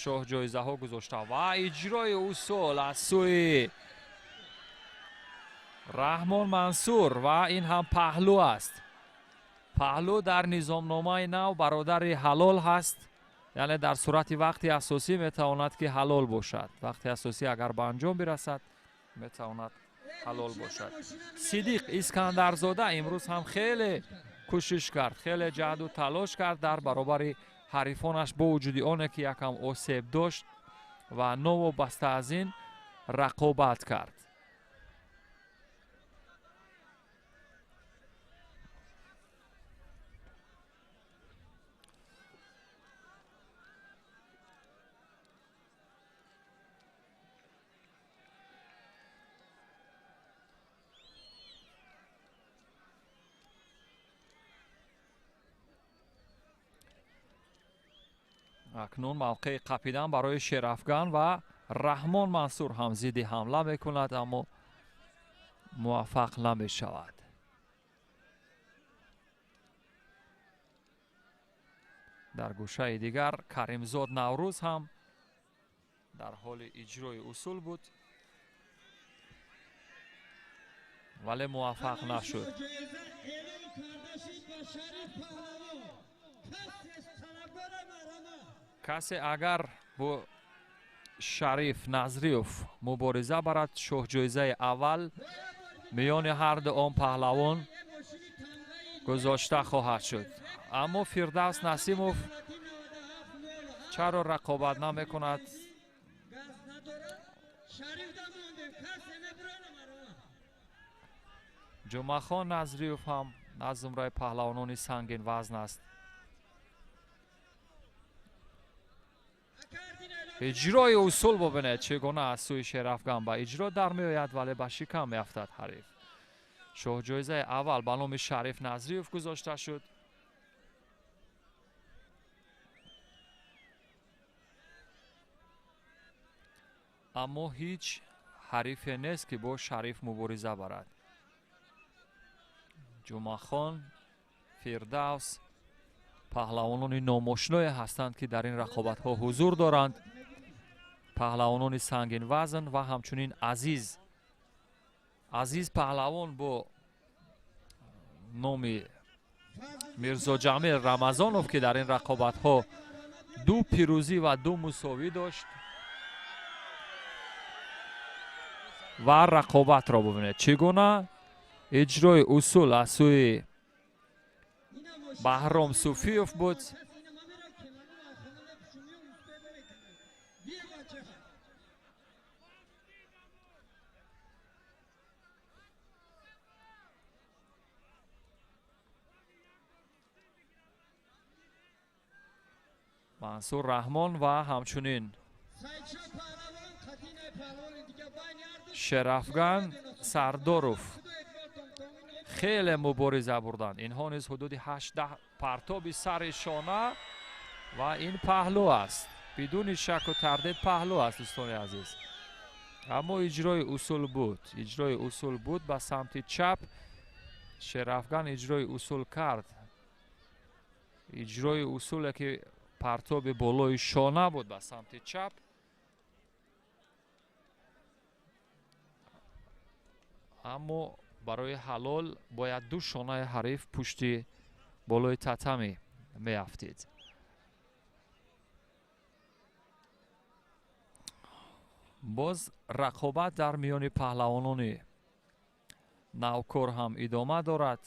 шоҳҷоизаҳо гузошта. Ва иҷрои усул аз сӯи Раҳмон Мансур, ва ин ҳам паҳлӯ аст. Паҳлӯ дар низомномаи нав бародари ҳалол ҳаст, яъне дар сурати вақти асосӣ метавонад, ки ҳалол бошад. Вақти асосӣ агар ба анҷом бирасад, метавонад ҳалол бошад. Сидиқ Искандарзода имрӯз ҳам хеле кӯшиш кард, хеле ҷаҳду талош кард дар баробари ҳарифонаш, бо вуҷуди оне ки якам осеб дошт. Ва новобаста аз ин рақобат кард. Акнун мавқеи қапидан барои Шерафган ва Раҳмон Мансур ҳам зидди ҳамла мекунад, аммо муваффақ намешавад. Дар гӯшаи дигар Каримзод Наврӯз ҳам дар ҳоли иҷрои усул буд, вале муваффақ нашуд. Касе агар бо Шариф Назриёв мубориза барад, шоҳҷоизаи аввал миёни ҳарду он паҳлавон гузошта хоҳад шуд. Аммо Фирдавс Насимов чаро рақобат намекунад? Ҷумъахон Назриёв ҳам аз зумраи паҳлавонони сангин вазн аст. Иҷрои усул бубинед, чӣ гуна аз сӯи Шерафган ба иҷро дар меояд, вале ба шикам меафтад ҳариф. Шоҳҷоизаи аввал ба номи Шариф Назриёв гузошта шуд. Аммо ҳеҷ ҳарифе нест, ки бо Шариф мубориза барад. Ҷумъахон, Фирдавс паҳлавонони номошное ҳастанд, ки дар ин рақобатҳо ҳузур доранд. Паҳлавонони сангинвазн ва ҳамчунин Азиз. Азиз паҳлавон бо номи Мирзоҷамил Рамазонов, ки дар ин рақобатҳо ду пирӯзӣ ва ду мусовӣ дошт. Ва рақобатро бубинед, чӣ гуна иҷрои усул аз сӯи Баҳром Суфиёв буд. Мансур Раҳмон ва ҳамчунин Шерафган Сардоров хеле мубориза бурданд. Инҳо низ ҳудуди 8 партоби сари шона ва ин паҳлӯ аст. Бидуни шаку тардид паҳлӯ аст, дӯстони азиз. Аммо иҷрои усул буд. Иҷрои усул буд ба самти чап. Шерафган иҷрои усул кард. Иҷрои усуле ки партоби болои шона буд ба самти чап. Аммо барои ҳалол бояд ду шонаи ҳариф пушти болои татами меафтид. Боз рақобат дар миёни паҳлавонони навкор ҳам идома дорад.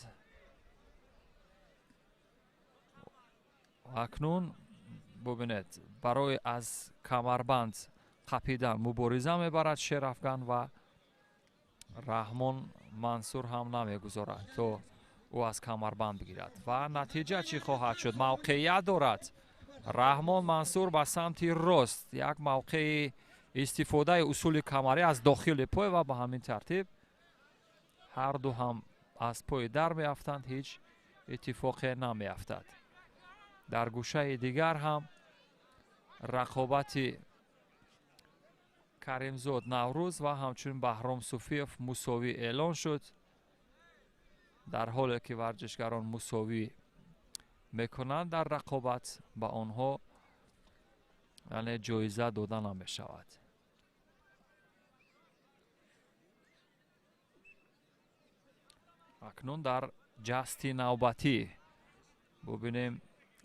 Акнун бубинед, барои аз камарбанд қапидан мубориза мебарад Шерафган ва Раҳмон Мансур ҳам намегузорад то ӯ аз камарбанд бигирад. Ва натиҷа чӣ хоҳад шуд? Мавқеият дорад Раҳмон Мансур ба самти рост, як мавқеи истифодаи усули камарӣ аз дохили пой ва ба ҳамин тартиб ҳарду ҳам аз пой дар меафтанд, ҳеҷ иттифоқе намеафтад. Дар гӯшаи дигар ҳам рақобати Каримзод Наврӯз ва ҳамчунин Баҳром Суфиев мусовӣ эълон шуд. Дар ҳоле ки варзишгарон мусовӣ мекунанд дар рақобат, ба онҳо яъне ҷоиза дода намешавад. Акнун дар ҷасти навбатӣ бубинем,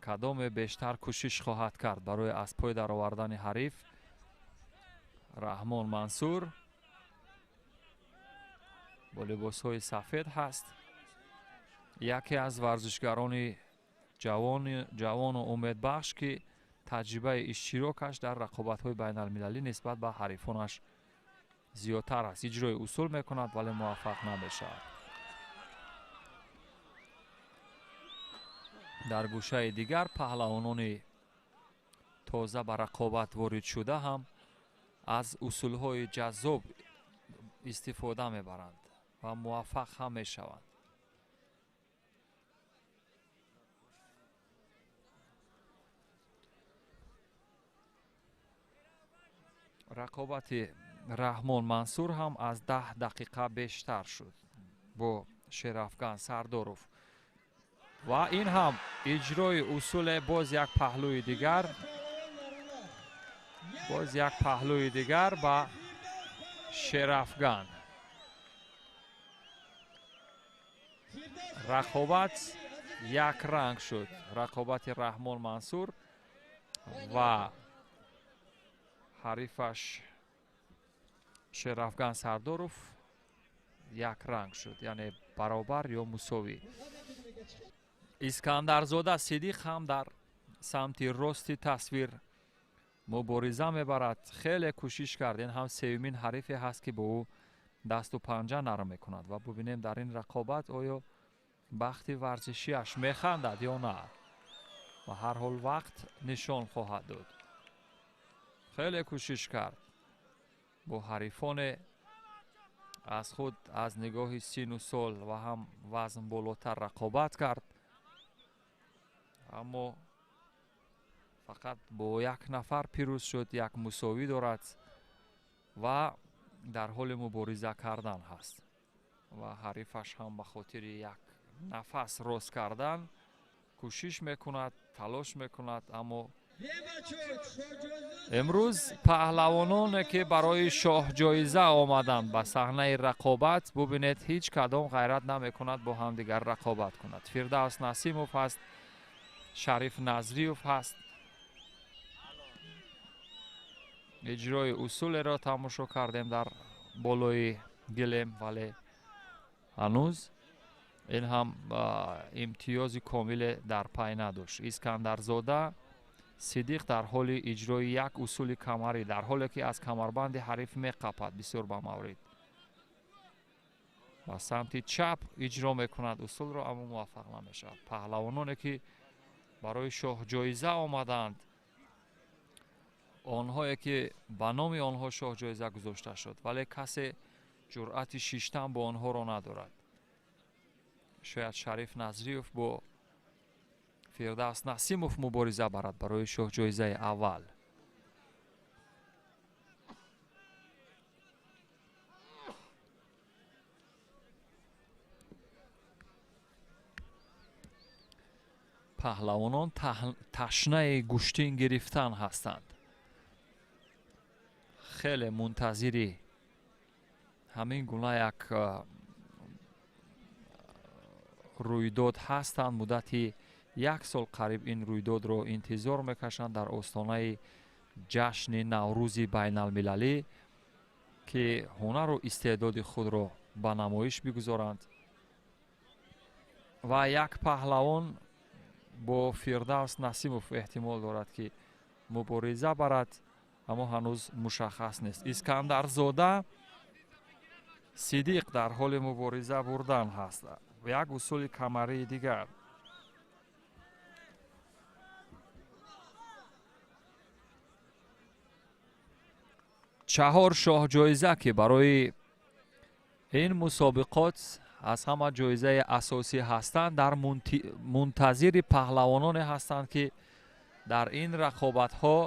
кадоме бештар кӯшиш хоҳад кард барои аз пой даровардани ҳариф. Раҳмон Мансур бо либосҳои сафед ҳаст, яке аз варзишгарони ҷавону умедбахш, ки Таҷрибаи иштирокаш дар рақобатҳои байналмилалӣ нисбат ба ҳарифонаш зиёдтар аст. Иҷрои усул мекунад, вале муваффақ намешавад. Дар гӯшаи дигар паҳлавонони тоза ба рақобат ворид шуда ҳам аз усулҳои ҷаззоб истифода мебаранд ва муваффақ ҳам мешаванд. Рақобати Раҳмон Мансур ҳам аз 10 дақиқа бештар шуд бо Шерафган Сардоров. Ва ин ҳам иҷрои усуле боз як паҳлӯи дигар, боз як паҳлӯи дигар ба Шерафган. Рақобат якранг шуд. Рақобати Раҳмон Мансур ва ҳарифаш Шерафган Сардоров якранг шуд, яъне баробар ё мусовӣ. Искандарзода Сидиқ ҳам дар самти рости тасвир мубориза мебарад. Хеле кӯшиш кард. Ин ҳам сеюмин ҳарифе ҳаст, ки бо ӯ дасту панҷа нарм мекунад ва бубинем дар ин рақобат оё бахти варзишиаш механдад ё на. Ва ҳар ҳол вақт нишон хоҳад дод. Хеле кӯшиш кард бо ҳарифоне аз худ аз нигоҳи сину сол ва ҳам вазн болотар рақобат кард, аммо фақат бо як нафар пирӯз шуд, як мусовӣ дорад ва дар ҳоли мубориза кардан ҳаст ва ҳарифаш ҳам ба хотири як нафас рост кардан кӯшиш мекунад, талош мекунад, аммо имрӯз паҳлавононе ки барои шоҳҷоиза омаданд ба саҳнаи рақобат, бубинед, ҳеҷ кадом ғайрат намекунад бо ҳамдигар рақобат кунад. Фирдавс Насимов ҳаст, Шариф Назриев ҳаст. Иҷрои усулеро тамошо кардем дар болои гилем, вале ҳанӯз ин ҳам имтиёзи комиле дар пай надошт. Искандарзода Сидиқ дар ҳоли иҷрои як усули камарӣ, дар ҳоле ки аз камарбанди ҳариф меқапад, бисёр ба маврид ба самти чап иҷро мекунад усулро, аммо муваффақ намешавад. Паҳлавононе ки барои шоҳҷоиза омаданд, онҳое ки ба номи онҳо шоҳҷоиза гузошта шуд, вале касе ҷуръати шиштан бо онҳоро надорад. Шояд Шариф Назриев бо Фирдавс Насимов мубориза барад барои шоҳҷоизаи аввал. Паҳлавонон ташнаи гӯштин гирифтан ҳастанд. Хеле мунтазири ҳамин гуна як рӯйдод ҳастанд. Муддати як сол қариб ин рӯйдодро интизор мекашанд дар остонаи ҷашни Наврӯзи байналмилалӣ, ки ҳунару истеъдоди худро ба намоиш бигузоранд. Ва як паҳлавон бо Фирдавс Насимов эҳтимол дорад, ки мубориза барад, аммо ҳанӯз мушаххас нест. Искандарзода Сидиқ дар ҳоли мубориза бурдан ҳаст. Як усули камарии дигар. Чаҳор шоҳҷоиза ки барои ин мусобиқот аз ҳама ҷоизаи асосӣ ҳастанд, дар мунтазири паҳлавононе ҳастанд, ки дар ин рақобатҳо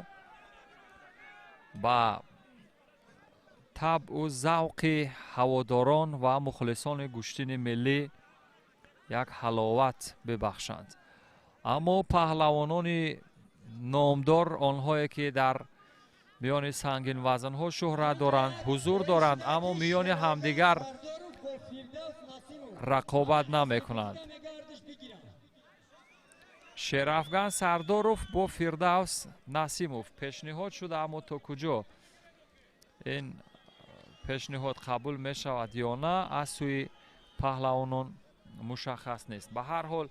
ба табъу завқи ҳаводорон ва мухлисони гӯштини миллӣ як ҳаловат бибахшанд. Аммо паҳлавонони номдор, онҳое ки дар миёни сангинвазнҳо шӯҳрат доранд, ҳузур доранд, аммо миёни ҳамдигар рақобат намекунанд. Шерафган Сардоров бо Фирдавс Насимов пешниҳод шуда, аммо то куҷо ин пешниҳод қабул мешавад ё на, аз сӯи паҳлавонон мушаххас нест. Ба ҳар ҳол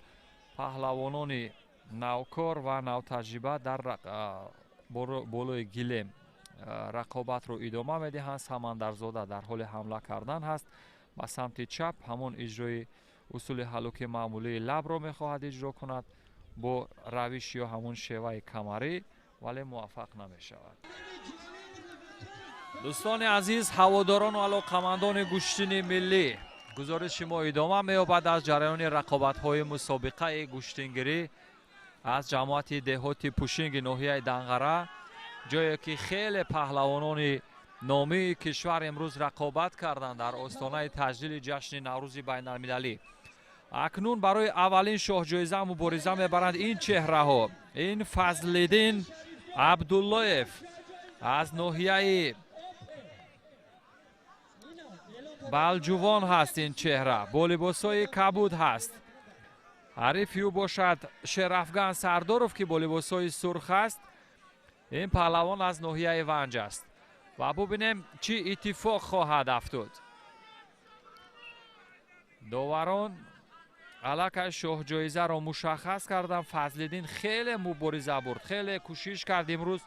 паҳлавонони Навкор ва навтаҷриба дар болои гилем рақобатро идома медиҳанд. Самандарзода дар ҳоли ҳамла кардан ҳаст ба самти чап. Ҳамон иҷрои усули ҳалуки маъмулии лабро мехоҳад иҷро кунад бо равиш ё ҳамон шеваи камарӣ, вале муваффақ намешавад. Дӯстони азиз, ҳаводорону алоқамандони гӯштини миллӣ, гузориши мо идома меёбад аз ҷараёни рақобатҳои мусобиқаи гӯштингирӣ аз ҷамоати деҳоти Пушинги ноҳияи Данғара, ҷое ки хеле паҳлавонони номии кишвар имрӯз рақобат карданд дар остонаи таҷлили ҷашни Наврӯзи байналмилалӣ. Акнун барои аввалин шоҳҷоиза мубориза мебаранд ин чеҳраҳо. Ин Фазлиддин Абдуллоев аз ноҳияи Балҷувон ҳаст. Ин чеҳра бо либосҳои кабуд ҳаст. Ҳарифи ӯ бошад Шерафган Сардоров, ки бо либосҳои сурх аст. Ин паҳлавон аз ноҳияи Ванҷ аст ва бубинем, чӣ иттифоқ хоҳад афтод. Доварон аллакай шоҳҷоизаро мушаххас карданд. Фазлиддин хеле мубориза бурд, хеле кӯшиш кард. Имрӯз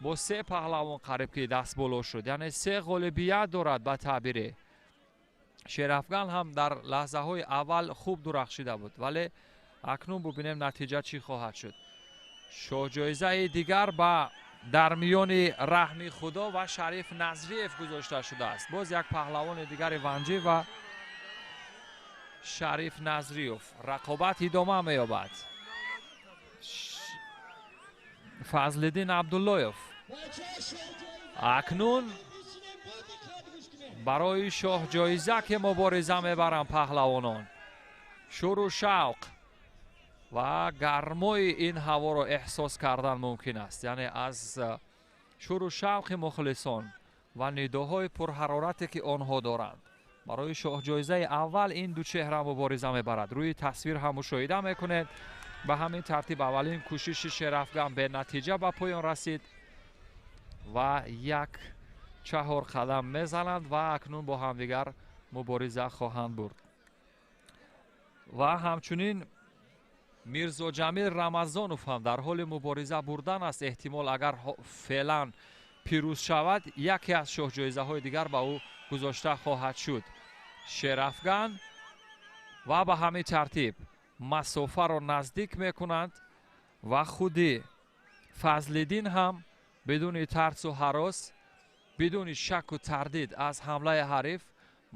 бо се паҳлавон қариб ки дастболо шуд, яъне се ғолибият дорад. Ба таъбире, Шерафган ҳам дар лаҳзаҳои аввал хуб дурахшида буд, вале акнун бубинем, натиҷа чӣ хоҳад шуд. Шоҳҷоизаи дигар ба дар миёни Раҳми Худо ва Шариф Назриев гузошта шудааст. Боз як паҳлавони дигари ванҷӣ ва Шариф Назриев. Рақобат идома меёбад. Фазлиддин Абдуллоев акнун барои шоҳҷоиза ки мубориза мебаранд паҳлавонон, шӯру шавқ ва гармои ин ҳаворо эҳсос кардан мумкин аст, яъне аз шӯру шавқи мухлисон ва нидоҳои пурҳарорате, ки онҳо доранд. Барои шоҳҷоизаи аввал ин ду чеҳра мубориза мебарад. Рӯи тасвир ҳам мушоҳида мекунед. Ба ҳамин тартиб аввалин кӯшиши Шерафган бенатиҷа ба поён расид ва як чаҳор қадам мезананд ва акнун бо ҳамдигар мубориза хоҳанд бурд. Ва ҳамчунин Мирзоҷамил Рамазонов ҳам дар ҳоли мубориза бурдан аст. Эҳтимол, агар феълан пирӯз шавад, яке аз шоҳҷоизаҳои дигар ба ӯ гузошта хоҳад шуд. Шерафган ва ба ҳамин тартиб масофаро наздик мекунанд ва худи Фазлиддин ҳам бидуни тарсу ҳарос, бидуни шаку тардид аз ҳамлаи ҳариф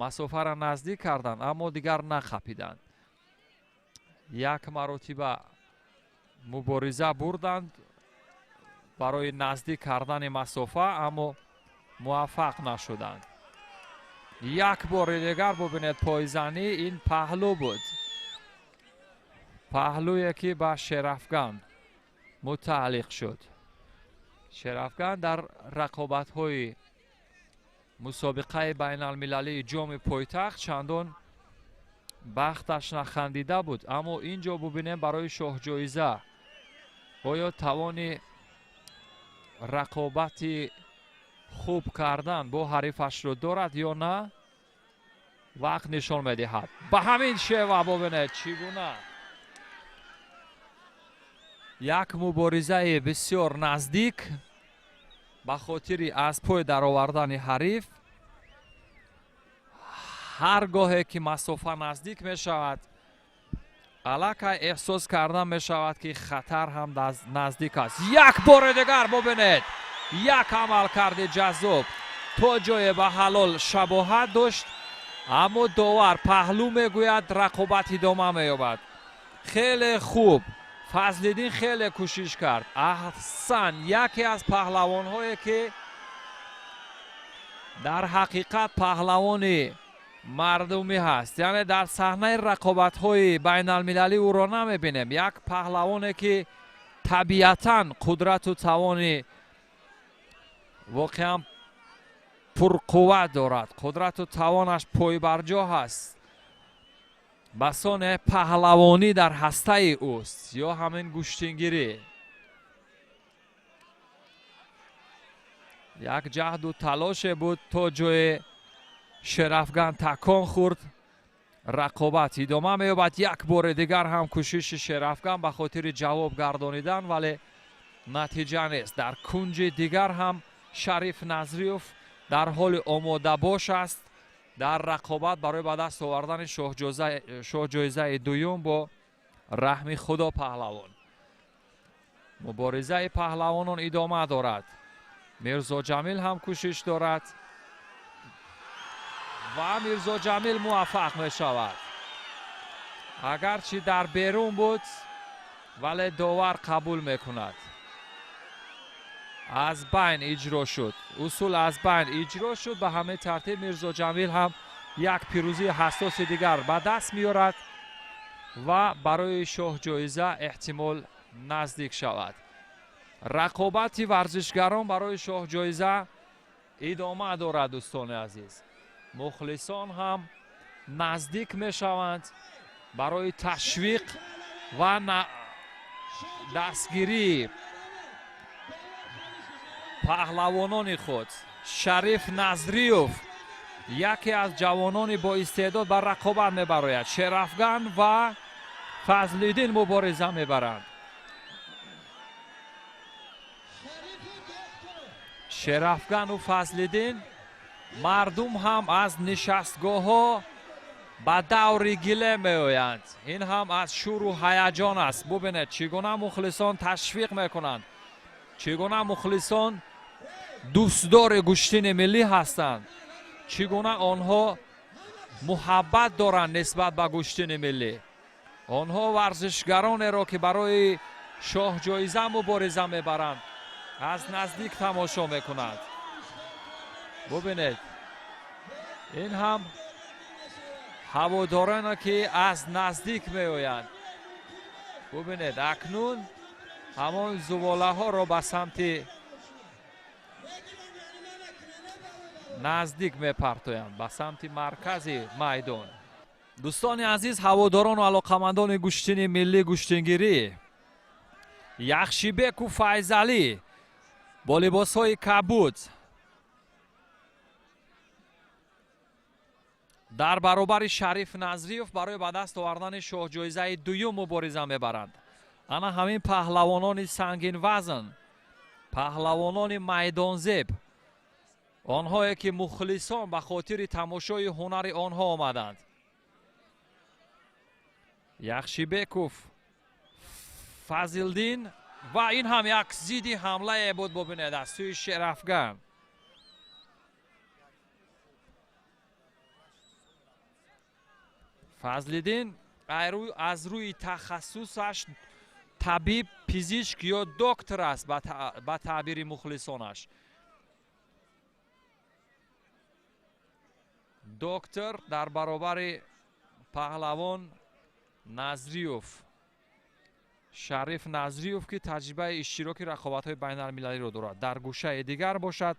масофаро наздик карданд, аммо дигар нақапиданд. Як маротиба мубориза бурданд барои наздик кардани масофа, аммо муваффақ нашуданд. Як бори дигар бубинед, пойзанӣ. Ин паҳлӯ буд, паҳлӯе ки ба Шерафган мутааллиқ шуд. Шерафган дар рақобатҳои мусобиқаи байналмилалии ҷоми пойтахт чандон бахташ нахандида буд, аммо ин ҷо бубинем, барои шоҳҷоиза оё тавони рақобати хуб кардан бо ҳарифашро дорад ё на, вақт нишон медиҳад. Ба ҳамин шева бубинед, чӣ гуна як муборизаи бисёр наздик ба хотири аз пой даровардани ҳариф. Ҳар гоҳе ки масофа наздик мешавад, аллакай эҳсос карда мешавад, ки хатар ҳам наздик аст. Як бори дигар бубинед, як амалкарди ҷаззоб то ҷое ба ҳалол шабоҳат дошт, аммо довар паҳлӯ мегӯяд, рақобат идома меёбад. Хеле хуб, Фазлиддин хеле кӯшиш кард. Аҳсан, яке аз паҳлавонҳое, ки дар ҳақиқат паҳлавони мардумӣ ҳаст, яъне дар саҳнаи рақобатҳои байналмилалӣ ӯро намебинем. Як паҳлавоне, ки табиатан қудрату тавони воқеан пурқувват дорад, қудрату тавонаш пойбарҷо ҳаст, басоне паҳлавонӣ дар ҳастаи ӯст ё ҳамин гӯштингирӣ. Як ҷаҳду талоше буд, то ҷое Шерафган такон хӯрд. Рақобат идома меёбад. Як бори дигар ҳам кӯшиши Шерафган ба хотири ҷавоб гардонидан, вале натиҷа нест. Дар кунҷи дигар ҳам Шариф Назриев дар ҳоли омодабош аст дар рақобат барои ба даст овардани шоҳҷоизаи дуюм бо Раҳми Худо паҳлавон. Муборизаи паҳлавонон идома дорад. Мирзоҷамил ҳам кӯшиш дорад ва Мирзоҷамил муваффақ мешавад. Агарчи дар берун буд, вале довар қабул мекунад. Аз байн иҷро шуд. Усул аз байн иҷро шуд. Ба ҳамин тартиб Мирзоҷамил ҳам як пирӯзии ҳассоси дигар ба даст меорад ва барои шоҳҷоиза эҳтимол наздик шавад. Рақобати варзишгарон барои шоҳҷоиза идома дорад, дӯстони азиз. Мухлисон ҳам наздик мешаванд барои ташвиқ ва дастгирии паҳлавонони худ. Шариф Назриев яке аз ҷавонони боистеъдод ба рақобат мебарояд. Шерафган ва Фазлиддин мубориза мебаранд. Шерафгану Фазлиддин. Мардум ҳам аз нишастгоҳҳо ба даври гиле меоянд. Ин ҳам аз шӯру ҳаяҷон аст. Бубинед, чӣ гуна мухлисон ташвиқ мекунанд, чӣ гуна мухлисон дӯстдори гӯштини миллӣ ҳастанд, чӣ гуна онҳо муҳаббат доранд нисбат ба гӯштини миллӣ. Онҳо варзишгаронеро, ки барои шоҳҷоиза мубориза мебаранд, аз наздик тамошо мекунанд. Бубинед, ин ҳам ҳаводороне, ки аз наздик меоянд. Бубинед, акнун ҳамон зуволаҳоро ба самти наздик мепартоянд, ба самти маркази майдон. Дӯстони азиз, ҳаводорону алоқамандони гӯштини миллӣ гӯштингирӣ, Яхшибеку Файзалӣ бо либосҳои кабуд дар баробари Шариф Назриев барои ба даст овардани шоҳҷоизаи дуюм мубориза мебаранд. Ана ҳамин паҳлавонони сангинвазн, паҳлавонони майдонзеб, онҳое ки мухлисон ба хотири тамошои ҳунари онҳо омаданд. Яхшибеков, Фазилдин ва ин ҳам як зидди ҳамлае буд, бубинед, аз сӯи Шерафган. Фазлиддин аз рӯи тахассусаш табиб, пизишк ё доктор аст ба таъбири мухлисонаш. Доктор дар баробари паҳлавон Назриев, Шариф Назриев, ки таҷрибаи иштироки рақобатҳои байналмилалиро дорад. Дар гӯшаи дигар бошад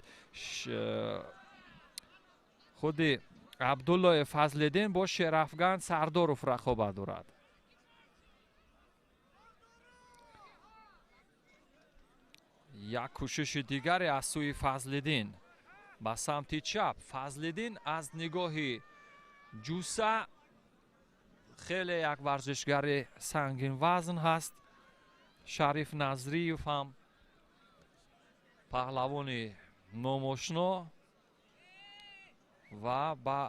худи Абдуллоев Фазлиддин бо Шерафган Сардоров рақобат дорад. Як кӯшиши дигаре аз сӯи Фазлиддин ба самти чап. Фазлиддин аз нигоҳи ҷусса хеле як варзишгари сангинвазн ҳаст. Шариф Назриев ҳам паҳлавони номошно ва ба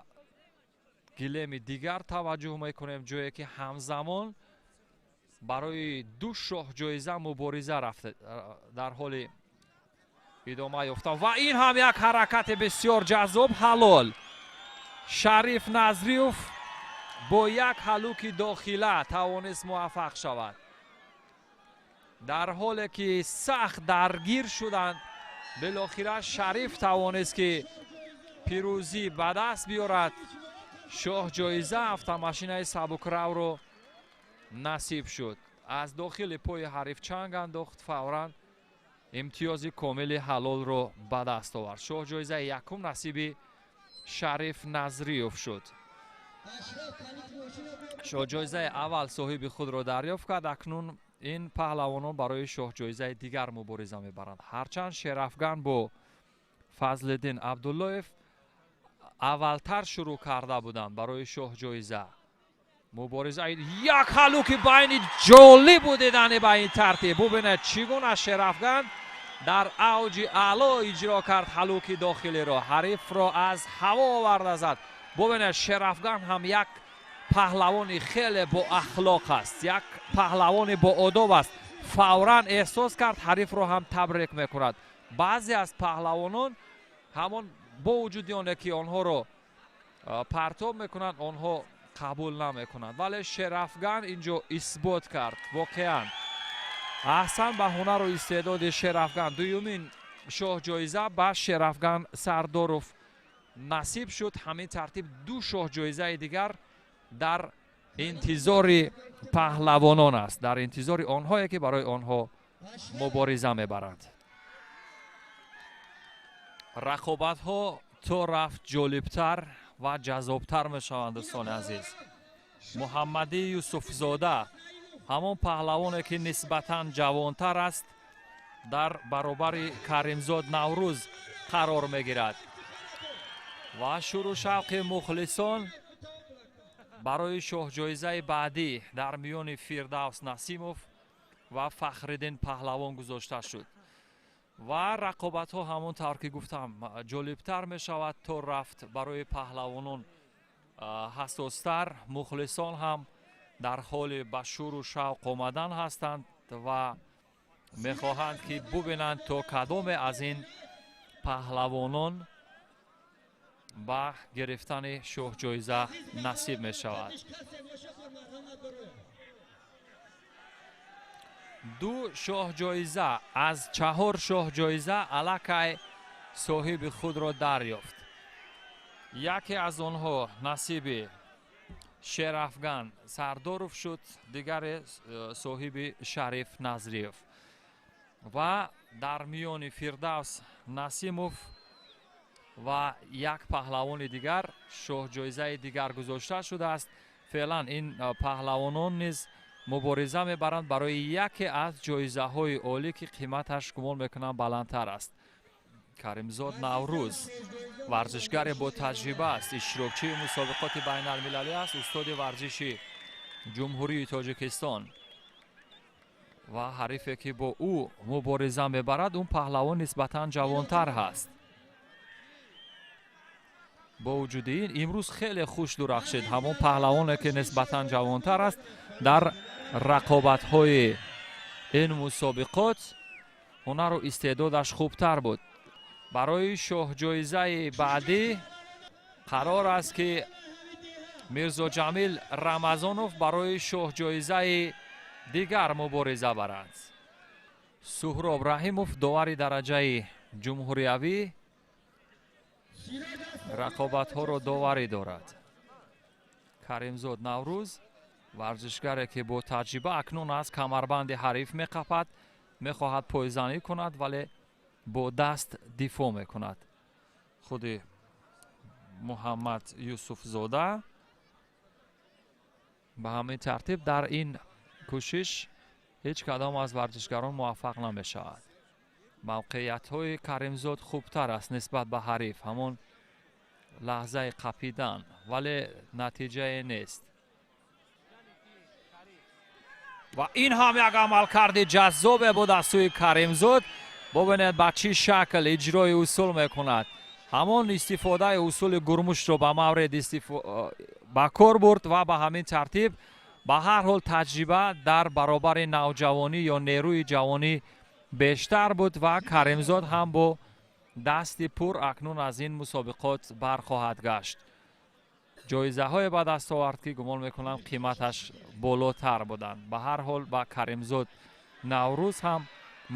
гилеми дигар таваҷҷӯҳ мекунем, ҷое ки ҳамзамон барои ду шоҳҷоиза мубориза рафта дар ҳоли идома ёфта. Ва ин ҳам як ҳаракати бисёр ҷаззоб, ҳалол. Шариф Назриев бо як ҳалуки дохила тавонист муваффақ шавад. Дар ҳоле ки сахт даргир шуданд, билохира Шариф тавонист, ки пирӯзӣ ба даст биёрад. Шоҳҷоиза автомашинаи сабукравро насиб шуд. Аз дохили пои ҳариф чанг андохт, фавран имтиёзи комили ҳалолро ба даст овард. Шоҳҷоизаи якум насиби Шариф Назриев шуд. Шоҳҷоизаи аввал соҳиби худро дарёфт кард. Акнун ин паҳлавонон барои шоҳҷоизаи дигар мубориза мебаранд. Ҳарчанд Шерафган бо Фазлиддин Абдуллоев аввалтар шурӯъ карда буданд барои шоҳҷоиза. Мубориза як ҳалуки байни ҷолиб будидани ба ин тартиб. Бубинед, чӣ гуна Шерафган дар авҷи аъло иҷро кард ҳалуки дохилиро, ҳарифро аз ҳаво оварда зад. Бубинед, Шерафган ҳам як паҳлавони хеле боахлоқ аст, як паҳлавони боодоб аст. Фавран эҳсос кард, ҳарифро ҳам табрик мекунад. Баъзе аз паҳлавонон ҳамон бо вуҷуди оне ки онҳоро партоб мекунанд, онҳо қабул намекунанд, вале Шерафган инҷо исбот кард. Воқеан, аҳсан ба ҳунару истеъдоди Шерафган. Дуюмин шоҳҷоиза ба Шерафган Сардоров насиб шуд. Ҳамин тартиб ду шоҳҷоизаи дигар дар интизори паҳлавонон аст, дар интизори онҳое ки барои онҳо мубориза мебаранд. Рақобатҳо то рафт ҷолибтар ва ҷаззобтар мешаванд, дӯстони азиз. Муҳаммадӣ Юсуфзода, ҳамон паҳлавоне ки нисбатан ҷавонтар аст, дар баробари Каримзод Наврӯз қарор мегирад ва шуру шавқи мухлисон барои шоҳҷоизаи баъдӣ дар миёни Фирдавс Насимов ва Фахриддин Паҳлавон гузошта шуд. Ва рақобатҳо, ҳамон тавр ки гуфтам, ҷолибтар мешавад то рафт, барои паҳлавонон ҳассостар. Мухлисон ҳам дар ҳоли ба шуру шавқ омадан ҳастанд ва мехоҳанд ки бубинанд, то кадоме аз ин паҳлавонон ба гирифтани шоҳҷоиза насиб мешавад. Ду шоҳҷоиза аз чаҳор шоҳҷоиза аллакай соҳиби худро дарёфт. Яке аз онҳо насиби Шерафган Сардоров шуд, дигаре соҳиби Шариф Назриев. Ва дар миёни Фирдавс Насимов ва як паҳлавони дигар шоҳҷоизаи дигар гузошта шудааст. Феълан ин паҳлавонон низ мубориза мебаранд барои яке аз ҷоизаҳои олӣ, ки қиматаш, гумон мекунам, баландтар аст. Каримзод Наврӯз варзишгаре бо таҷриба аст, иштирокчии мусобиқоти байналмилалӣ аст, устоди варзиши Ҷумҳурии Тоҷикистон. Ва ҳарифе ки бо ӯ мубориза мебарад, он паҳлавон нисбатан ҷавонтар ҳаст. Бо вуҷуди ин, имрӯз хеле хуш дурахшид ҳамон паҳлавоне ки нисбатан ҷавонтар аст. Дар рақобатҳои ин мусобиқот ҳунару истеъдодаш хубтар буд. Барои шоҳҷоизаи баъдӣ қарор аст, ки Мирзоҷамил Рамазонов барои шоҳҷоизаи дигар мубориза барад. Суҳроб Раҳимов, довари дараҷаи ҷумҳуриявӣ, рақобатҳоро доварӣ дорад. Каримзод Наврӯз, варзишгаре ки бо таҷриба, акнун аз камарбанди ҳариф меқапад, мехоҳад пойзанӣ кунад, вале бо даст дифоъ мекунад. Худи Муҳаммад Юсуфзода ба ҳамин тартиб дар ин кӯшиш ҳеҷ кадом аз варзишгарон муваффақ намешавад. Мавқеиятҳои Каримзод хубтар аст нисбат ба ҳариф, ҳамон лаҳзаи қапидан, вале натиҷае нест. Ва ин ҳам як амалкарди ҷаззобе буд аз сӯи Каримзод. Бубинед, ба чӣ шакл иҷрои усул мекунад. Ҳамон истифодаи усули гурмуштро ба мавред ба кор бурд ва ба ҳамин тартиб, ба ҳар ҳол, таҷриба дар баробари навҷавонӣ ё нерӯи ҷавонӣ бештар буд ва Каримзод ҳам бо дасти пур акнун аз ин мусобиқот бархоҳад гашт. Ҷоизаҳое ба даст овард, ки гумон мекунам, қиматаш болотар буданд. Ба ҳар ҳол, ба Каримзод Наврӯз ҳам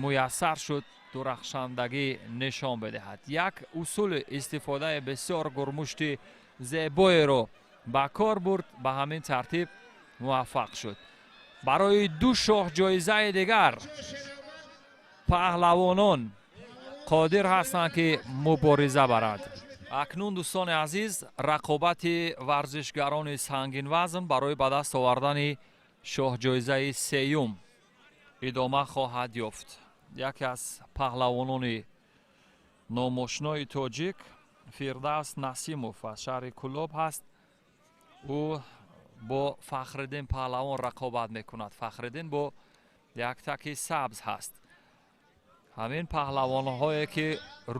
муяссар шуд дурахшандагӣ нишон бидиҳад. Як усули истифодаи бисёр гурмушти зебоеро ба кор бурд, ба ҳамин тартиб муваффақ шуд. Барои ду шоҳҷоизаи дигар паҳлавонон қодир ҳастанд, ки мубориза баранд. Акнун, дӯстони азиз, рақобати варзишгарони сангинвазн барои ба даст овардани шоҳҷоизаи сеюм идома хоҳад ёфт. Яке аз паҳлавонони номошинои тоҷик, Фирдавс Насимов, аз шаҳри Кӯлоб ҳаст. Ӯ Бо Фахриддин Паҳлавон рақобат мекунад. Фахриддин бо як таки сабз ҳаст. Ҳамин паҳлавонҳое ки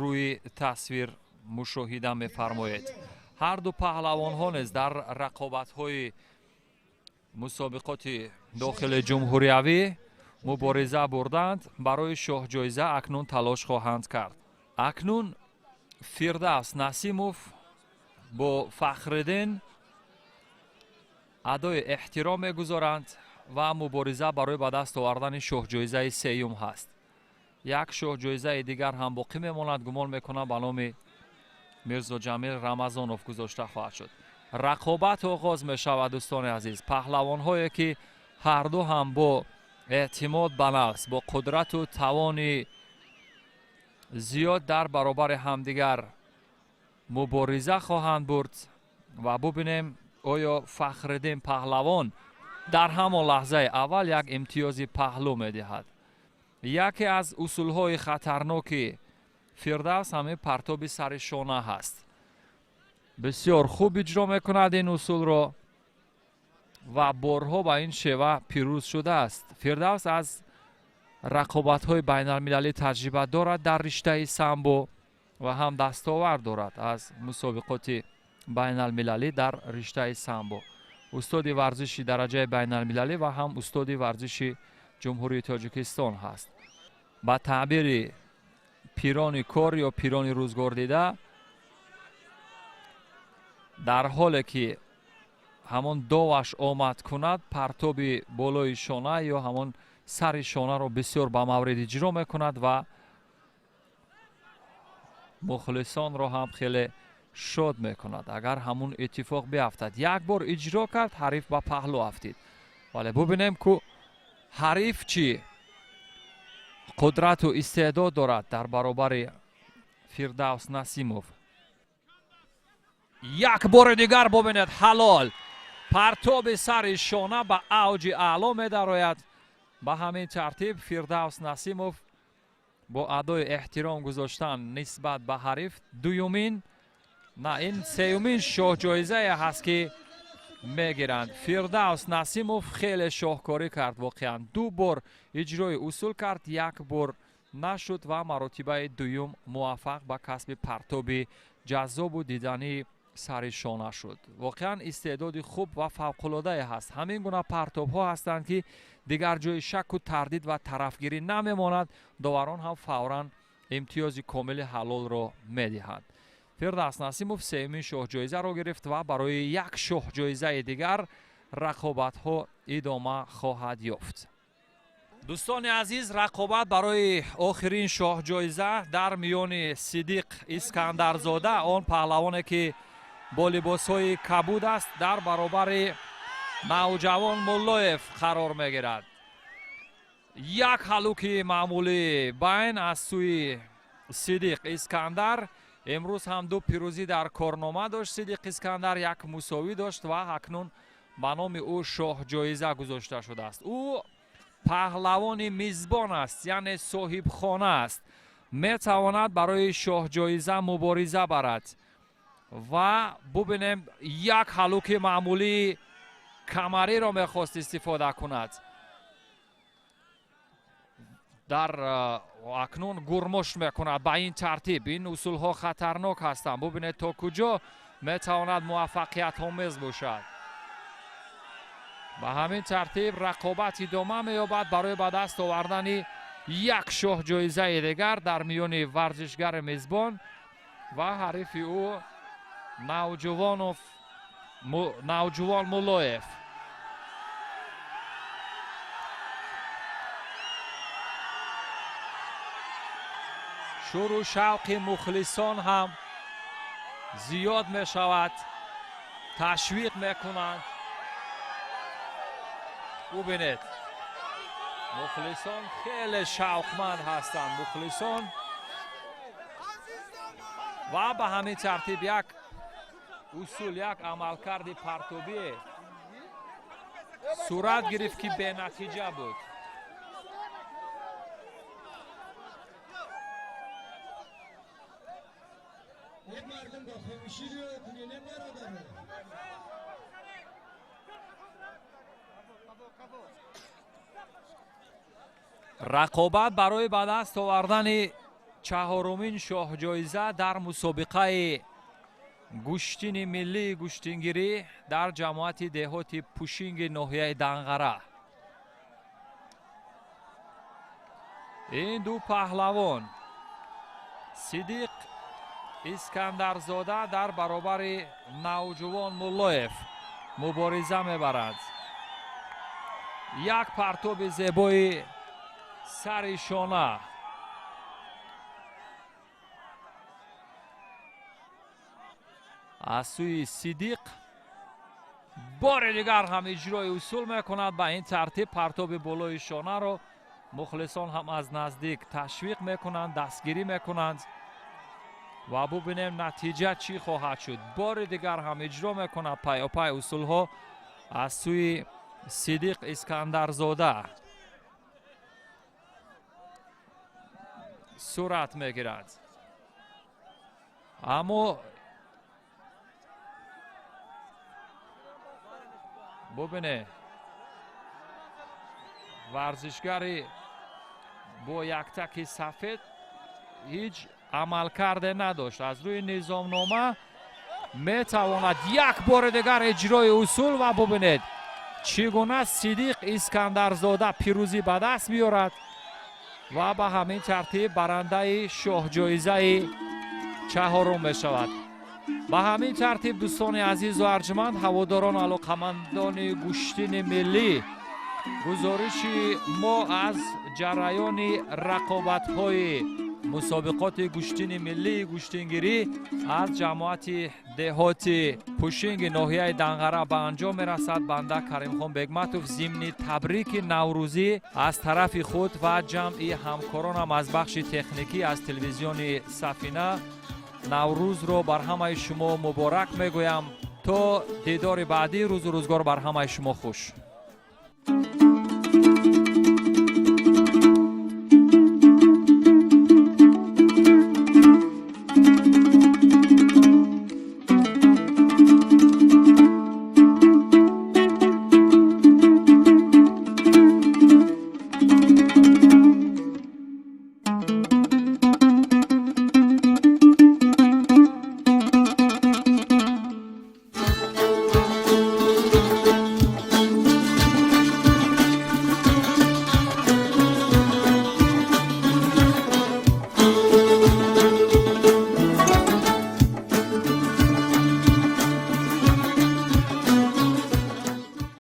рӯи тасвир мушоҳида мефармоед, ҳарду паҳлавонҳо низ дар рақобатҳои мусобиқоти дохили ҷумҳуриявӣ мубориза бурданд. Барои шоҳҷоиза акнун талош хоҳанд кард. Акнун Фирдавс Насимов бо Фахриддин адои эҳтиром мегузоранд ва мубориза барои ба даст овардани шоҳҷоизаи сеюм ҳаст. Як шоҳҷоизаи дигар ҳам боқӣ мемонад, гумон мекунам, ба номи Мирзоҷамил Рамазонов гузошта хоҳад шуд. Рақобат оғоз мешавад, дӯстони азиз. Паҳлавонҳое ки ҳарду ҳам бо эътимод ба нафс, бо қудрату тавони зиёд дар баробари ҳамдигар мубориза хоҳанд бурд ва бубинем, оё Фахриддин Паҳлавон дар ҳамон лаҳзаи аввал як имтиёзи паҳлӯ медиҳад. Яке аз усулҳои хатарноки Фирдавс ҳамин партоби сари шона ҳаст. Бисёр хуб иҷро мекунад ин усулро ва борҳо ба ин шева пирӯз шудааст. Фирдавс аз рақобатҳои байналмилалӣ таҷриба дорад дар риштаи самбо ва ҳам дастовард дорад аз мусобиқоти байналмилалӣ дар риштаи самбо. Устоди варзиши дараҷаи байналмилалӣ ва ҳам устоди варзиши Ҷумҳурии Тоҷикистон ҳаст. Ба таъбири пирони кор ё пирони рӯзгордида, дар ҳоле ки ҳамон доваш омад кунад, партоби болои шона ё ҳамон сари шонаро бисёр ба маврид иҷро мекунад ва мухлисонро ҳам хеле шод мекунад, агар ҳамун иттифоқ биафтад. Як бор иҷро кард, ҳариф ба паҳлӯ афтид, вале бубинем, ку ҳариф чӣ қудрату истеъдод дорад дар баробари Фирдавс Насимов. Як бори дигар бубинед, ҳалол партоби сари шона ба авҷи аъло медарояд. Ба ҳамин тартиб Фирдавс Насимов бо адои эҳтиром гузоштан нисбат ба ҳариф дуюмин, на, ин сеюмин шоҳҷоизае ҳаст, ки мегиранд. Фирдавс Насимов хеле шоҳкорӣ кард. Воқеан, ду бор иҷрои усул кард, як бор нашуд ва маротибаи дуюм муваффақ ба касби партоби ҷаззобу дидании сари шона шуд. Воқеан, истеъдоди хуб ва фавқулодае ҳаст. Ҳамин гуна партобҳо ҳастанд, ки дигар ҷои шаку тардид ва тарафгирӣ намемонад. Доварон ҳам фавран имтиёзи комили ҳалолро медиҳанд. Фирдавс Насимов сеюмин шоҳҷоизаро гирифт ва барои як шоҳҷоизаи дигар рақобатҳо идома хоҳад ёфт. Дӯстони азиз, рақобат барои охирин шоҳҷоиза дар миёни Сидиқ Искандарзода, он паҳлавоне ки бо либосҳои кабуд аст, дар баробари Навҷавон Муллоев қарор мегирад. Як ҳалуки маъмулӣ байн аз сӯи Сидиқ Искандар. Имрӯз ҳам ду пирӯзӣ дар корнома дошт Сидиқ Искандар, як мусовӣ дошт ва акнун ба номи ӯ шоҳҷоиза гузошта шудааст. Ӯ паҳлавони мизбон аст, яъне соҳибхона аст, метавонад барои шоҳҷоиза мубориза барад ва бубинем, як ҳалуки маъмулии камариро мехост истифода кунад. Дар акнун гурмуш мекунад. Ба ин тартиб ин усулҳо хатарнок ҳастанд. Бубинед, то куҷо метавонад муваффақиятомез бошад. Ба ҳамин тартиб рақобат идома меёбад барои ба даст овардани як шоҳҷоизаи дигар дар миёни варзишгари мезбон ва ҳарифи ӯ Навҷувон Муллоев. Шӯру шавқи мухлисон ҳам зиёд мешавад, ташвиқ мекунанд. Бубинед, мухлисон хеле шавқманд ҳастанд, мухлисон. Ва ба ҳамин тартиб як усул, як амалкарди партобие сурат гирифт, ки бенатиҷа буд. Мардум бо хомӯшӣ риоя кунед, бародаро. Рақобат барои ба даст овардани чаҳорумин шоҳҷоиза дар мусобиқаи гӯштини миллии гӯштингирӣ дар ҷамоати деҳоти Пушинги ноҳияи Данғара. Ин ду паҳлавон, Сидиқ Искандарзода дар баробари Навҷувон Муллоев, мубориза мебаранд. Як партоби зебои сари шона. Аз сӯи Сидиқ бори дигар ҳам иҷрои усул мекунад. Ба ин тартиб партоби болои шонаро мухлисон ҳам аз наздик ташвиқ мекунанд, дастгирӣ мекунанд ва бубинем, натиҷа чӣ хоҳад шуд. Бори дигар ҳам иҷро мекунад пайопай усулҳо аз сӯи Сидиқ Искандарзода сурат мегирад, аммо бубине, варзишгари бо яктаки сафед ҳеҷ амалкарде надошт. Аз рӯи низомнома метавонад як бори дигар иҷрои усул ва бубинед, чӣ гуна Сидиқ Искандарзода пирӯзӣ ба даст меорад ва ба ҳамин тартиб барандаи шоҳҷоизаи чаҳорум мешавад. Ба ҳамин тартиб, дӯстони азизу арҷманд, ҳаводорону алоқамандони гӯштини миллӣ, гузориши мо аз ҷараёни рақобатҳои мусобиқоти гӯштини миллии гӯштингирӣ аз ҷамоати деҳоти Пушинги ноҳияи Данғара ба анҷом мерасад. Банда Каримхон Бегматов зимни табрики наврӯзӣ аз тарафи худ ва ҷамъи ҳамкоронам аз бахши техникӣ аз телевизиони Сафина Наврӯзро бар ҳамаи шумо муборак мегӯям. То дидори баъдӣ, рӯзу рӯзгор бар ҳамаи шумо хуш.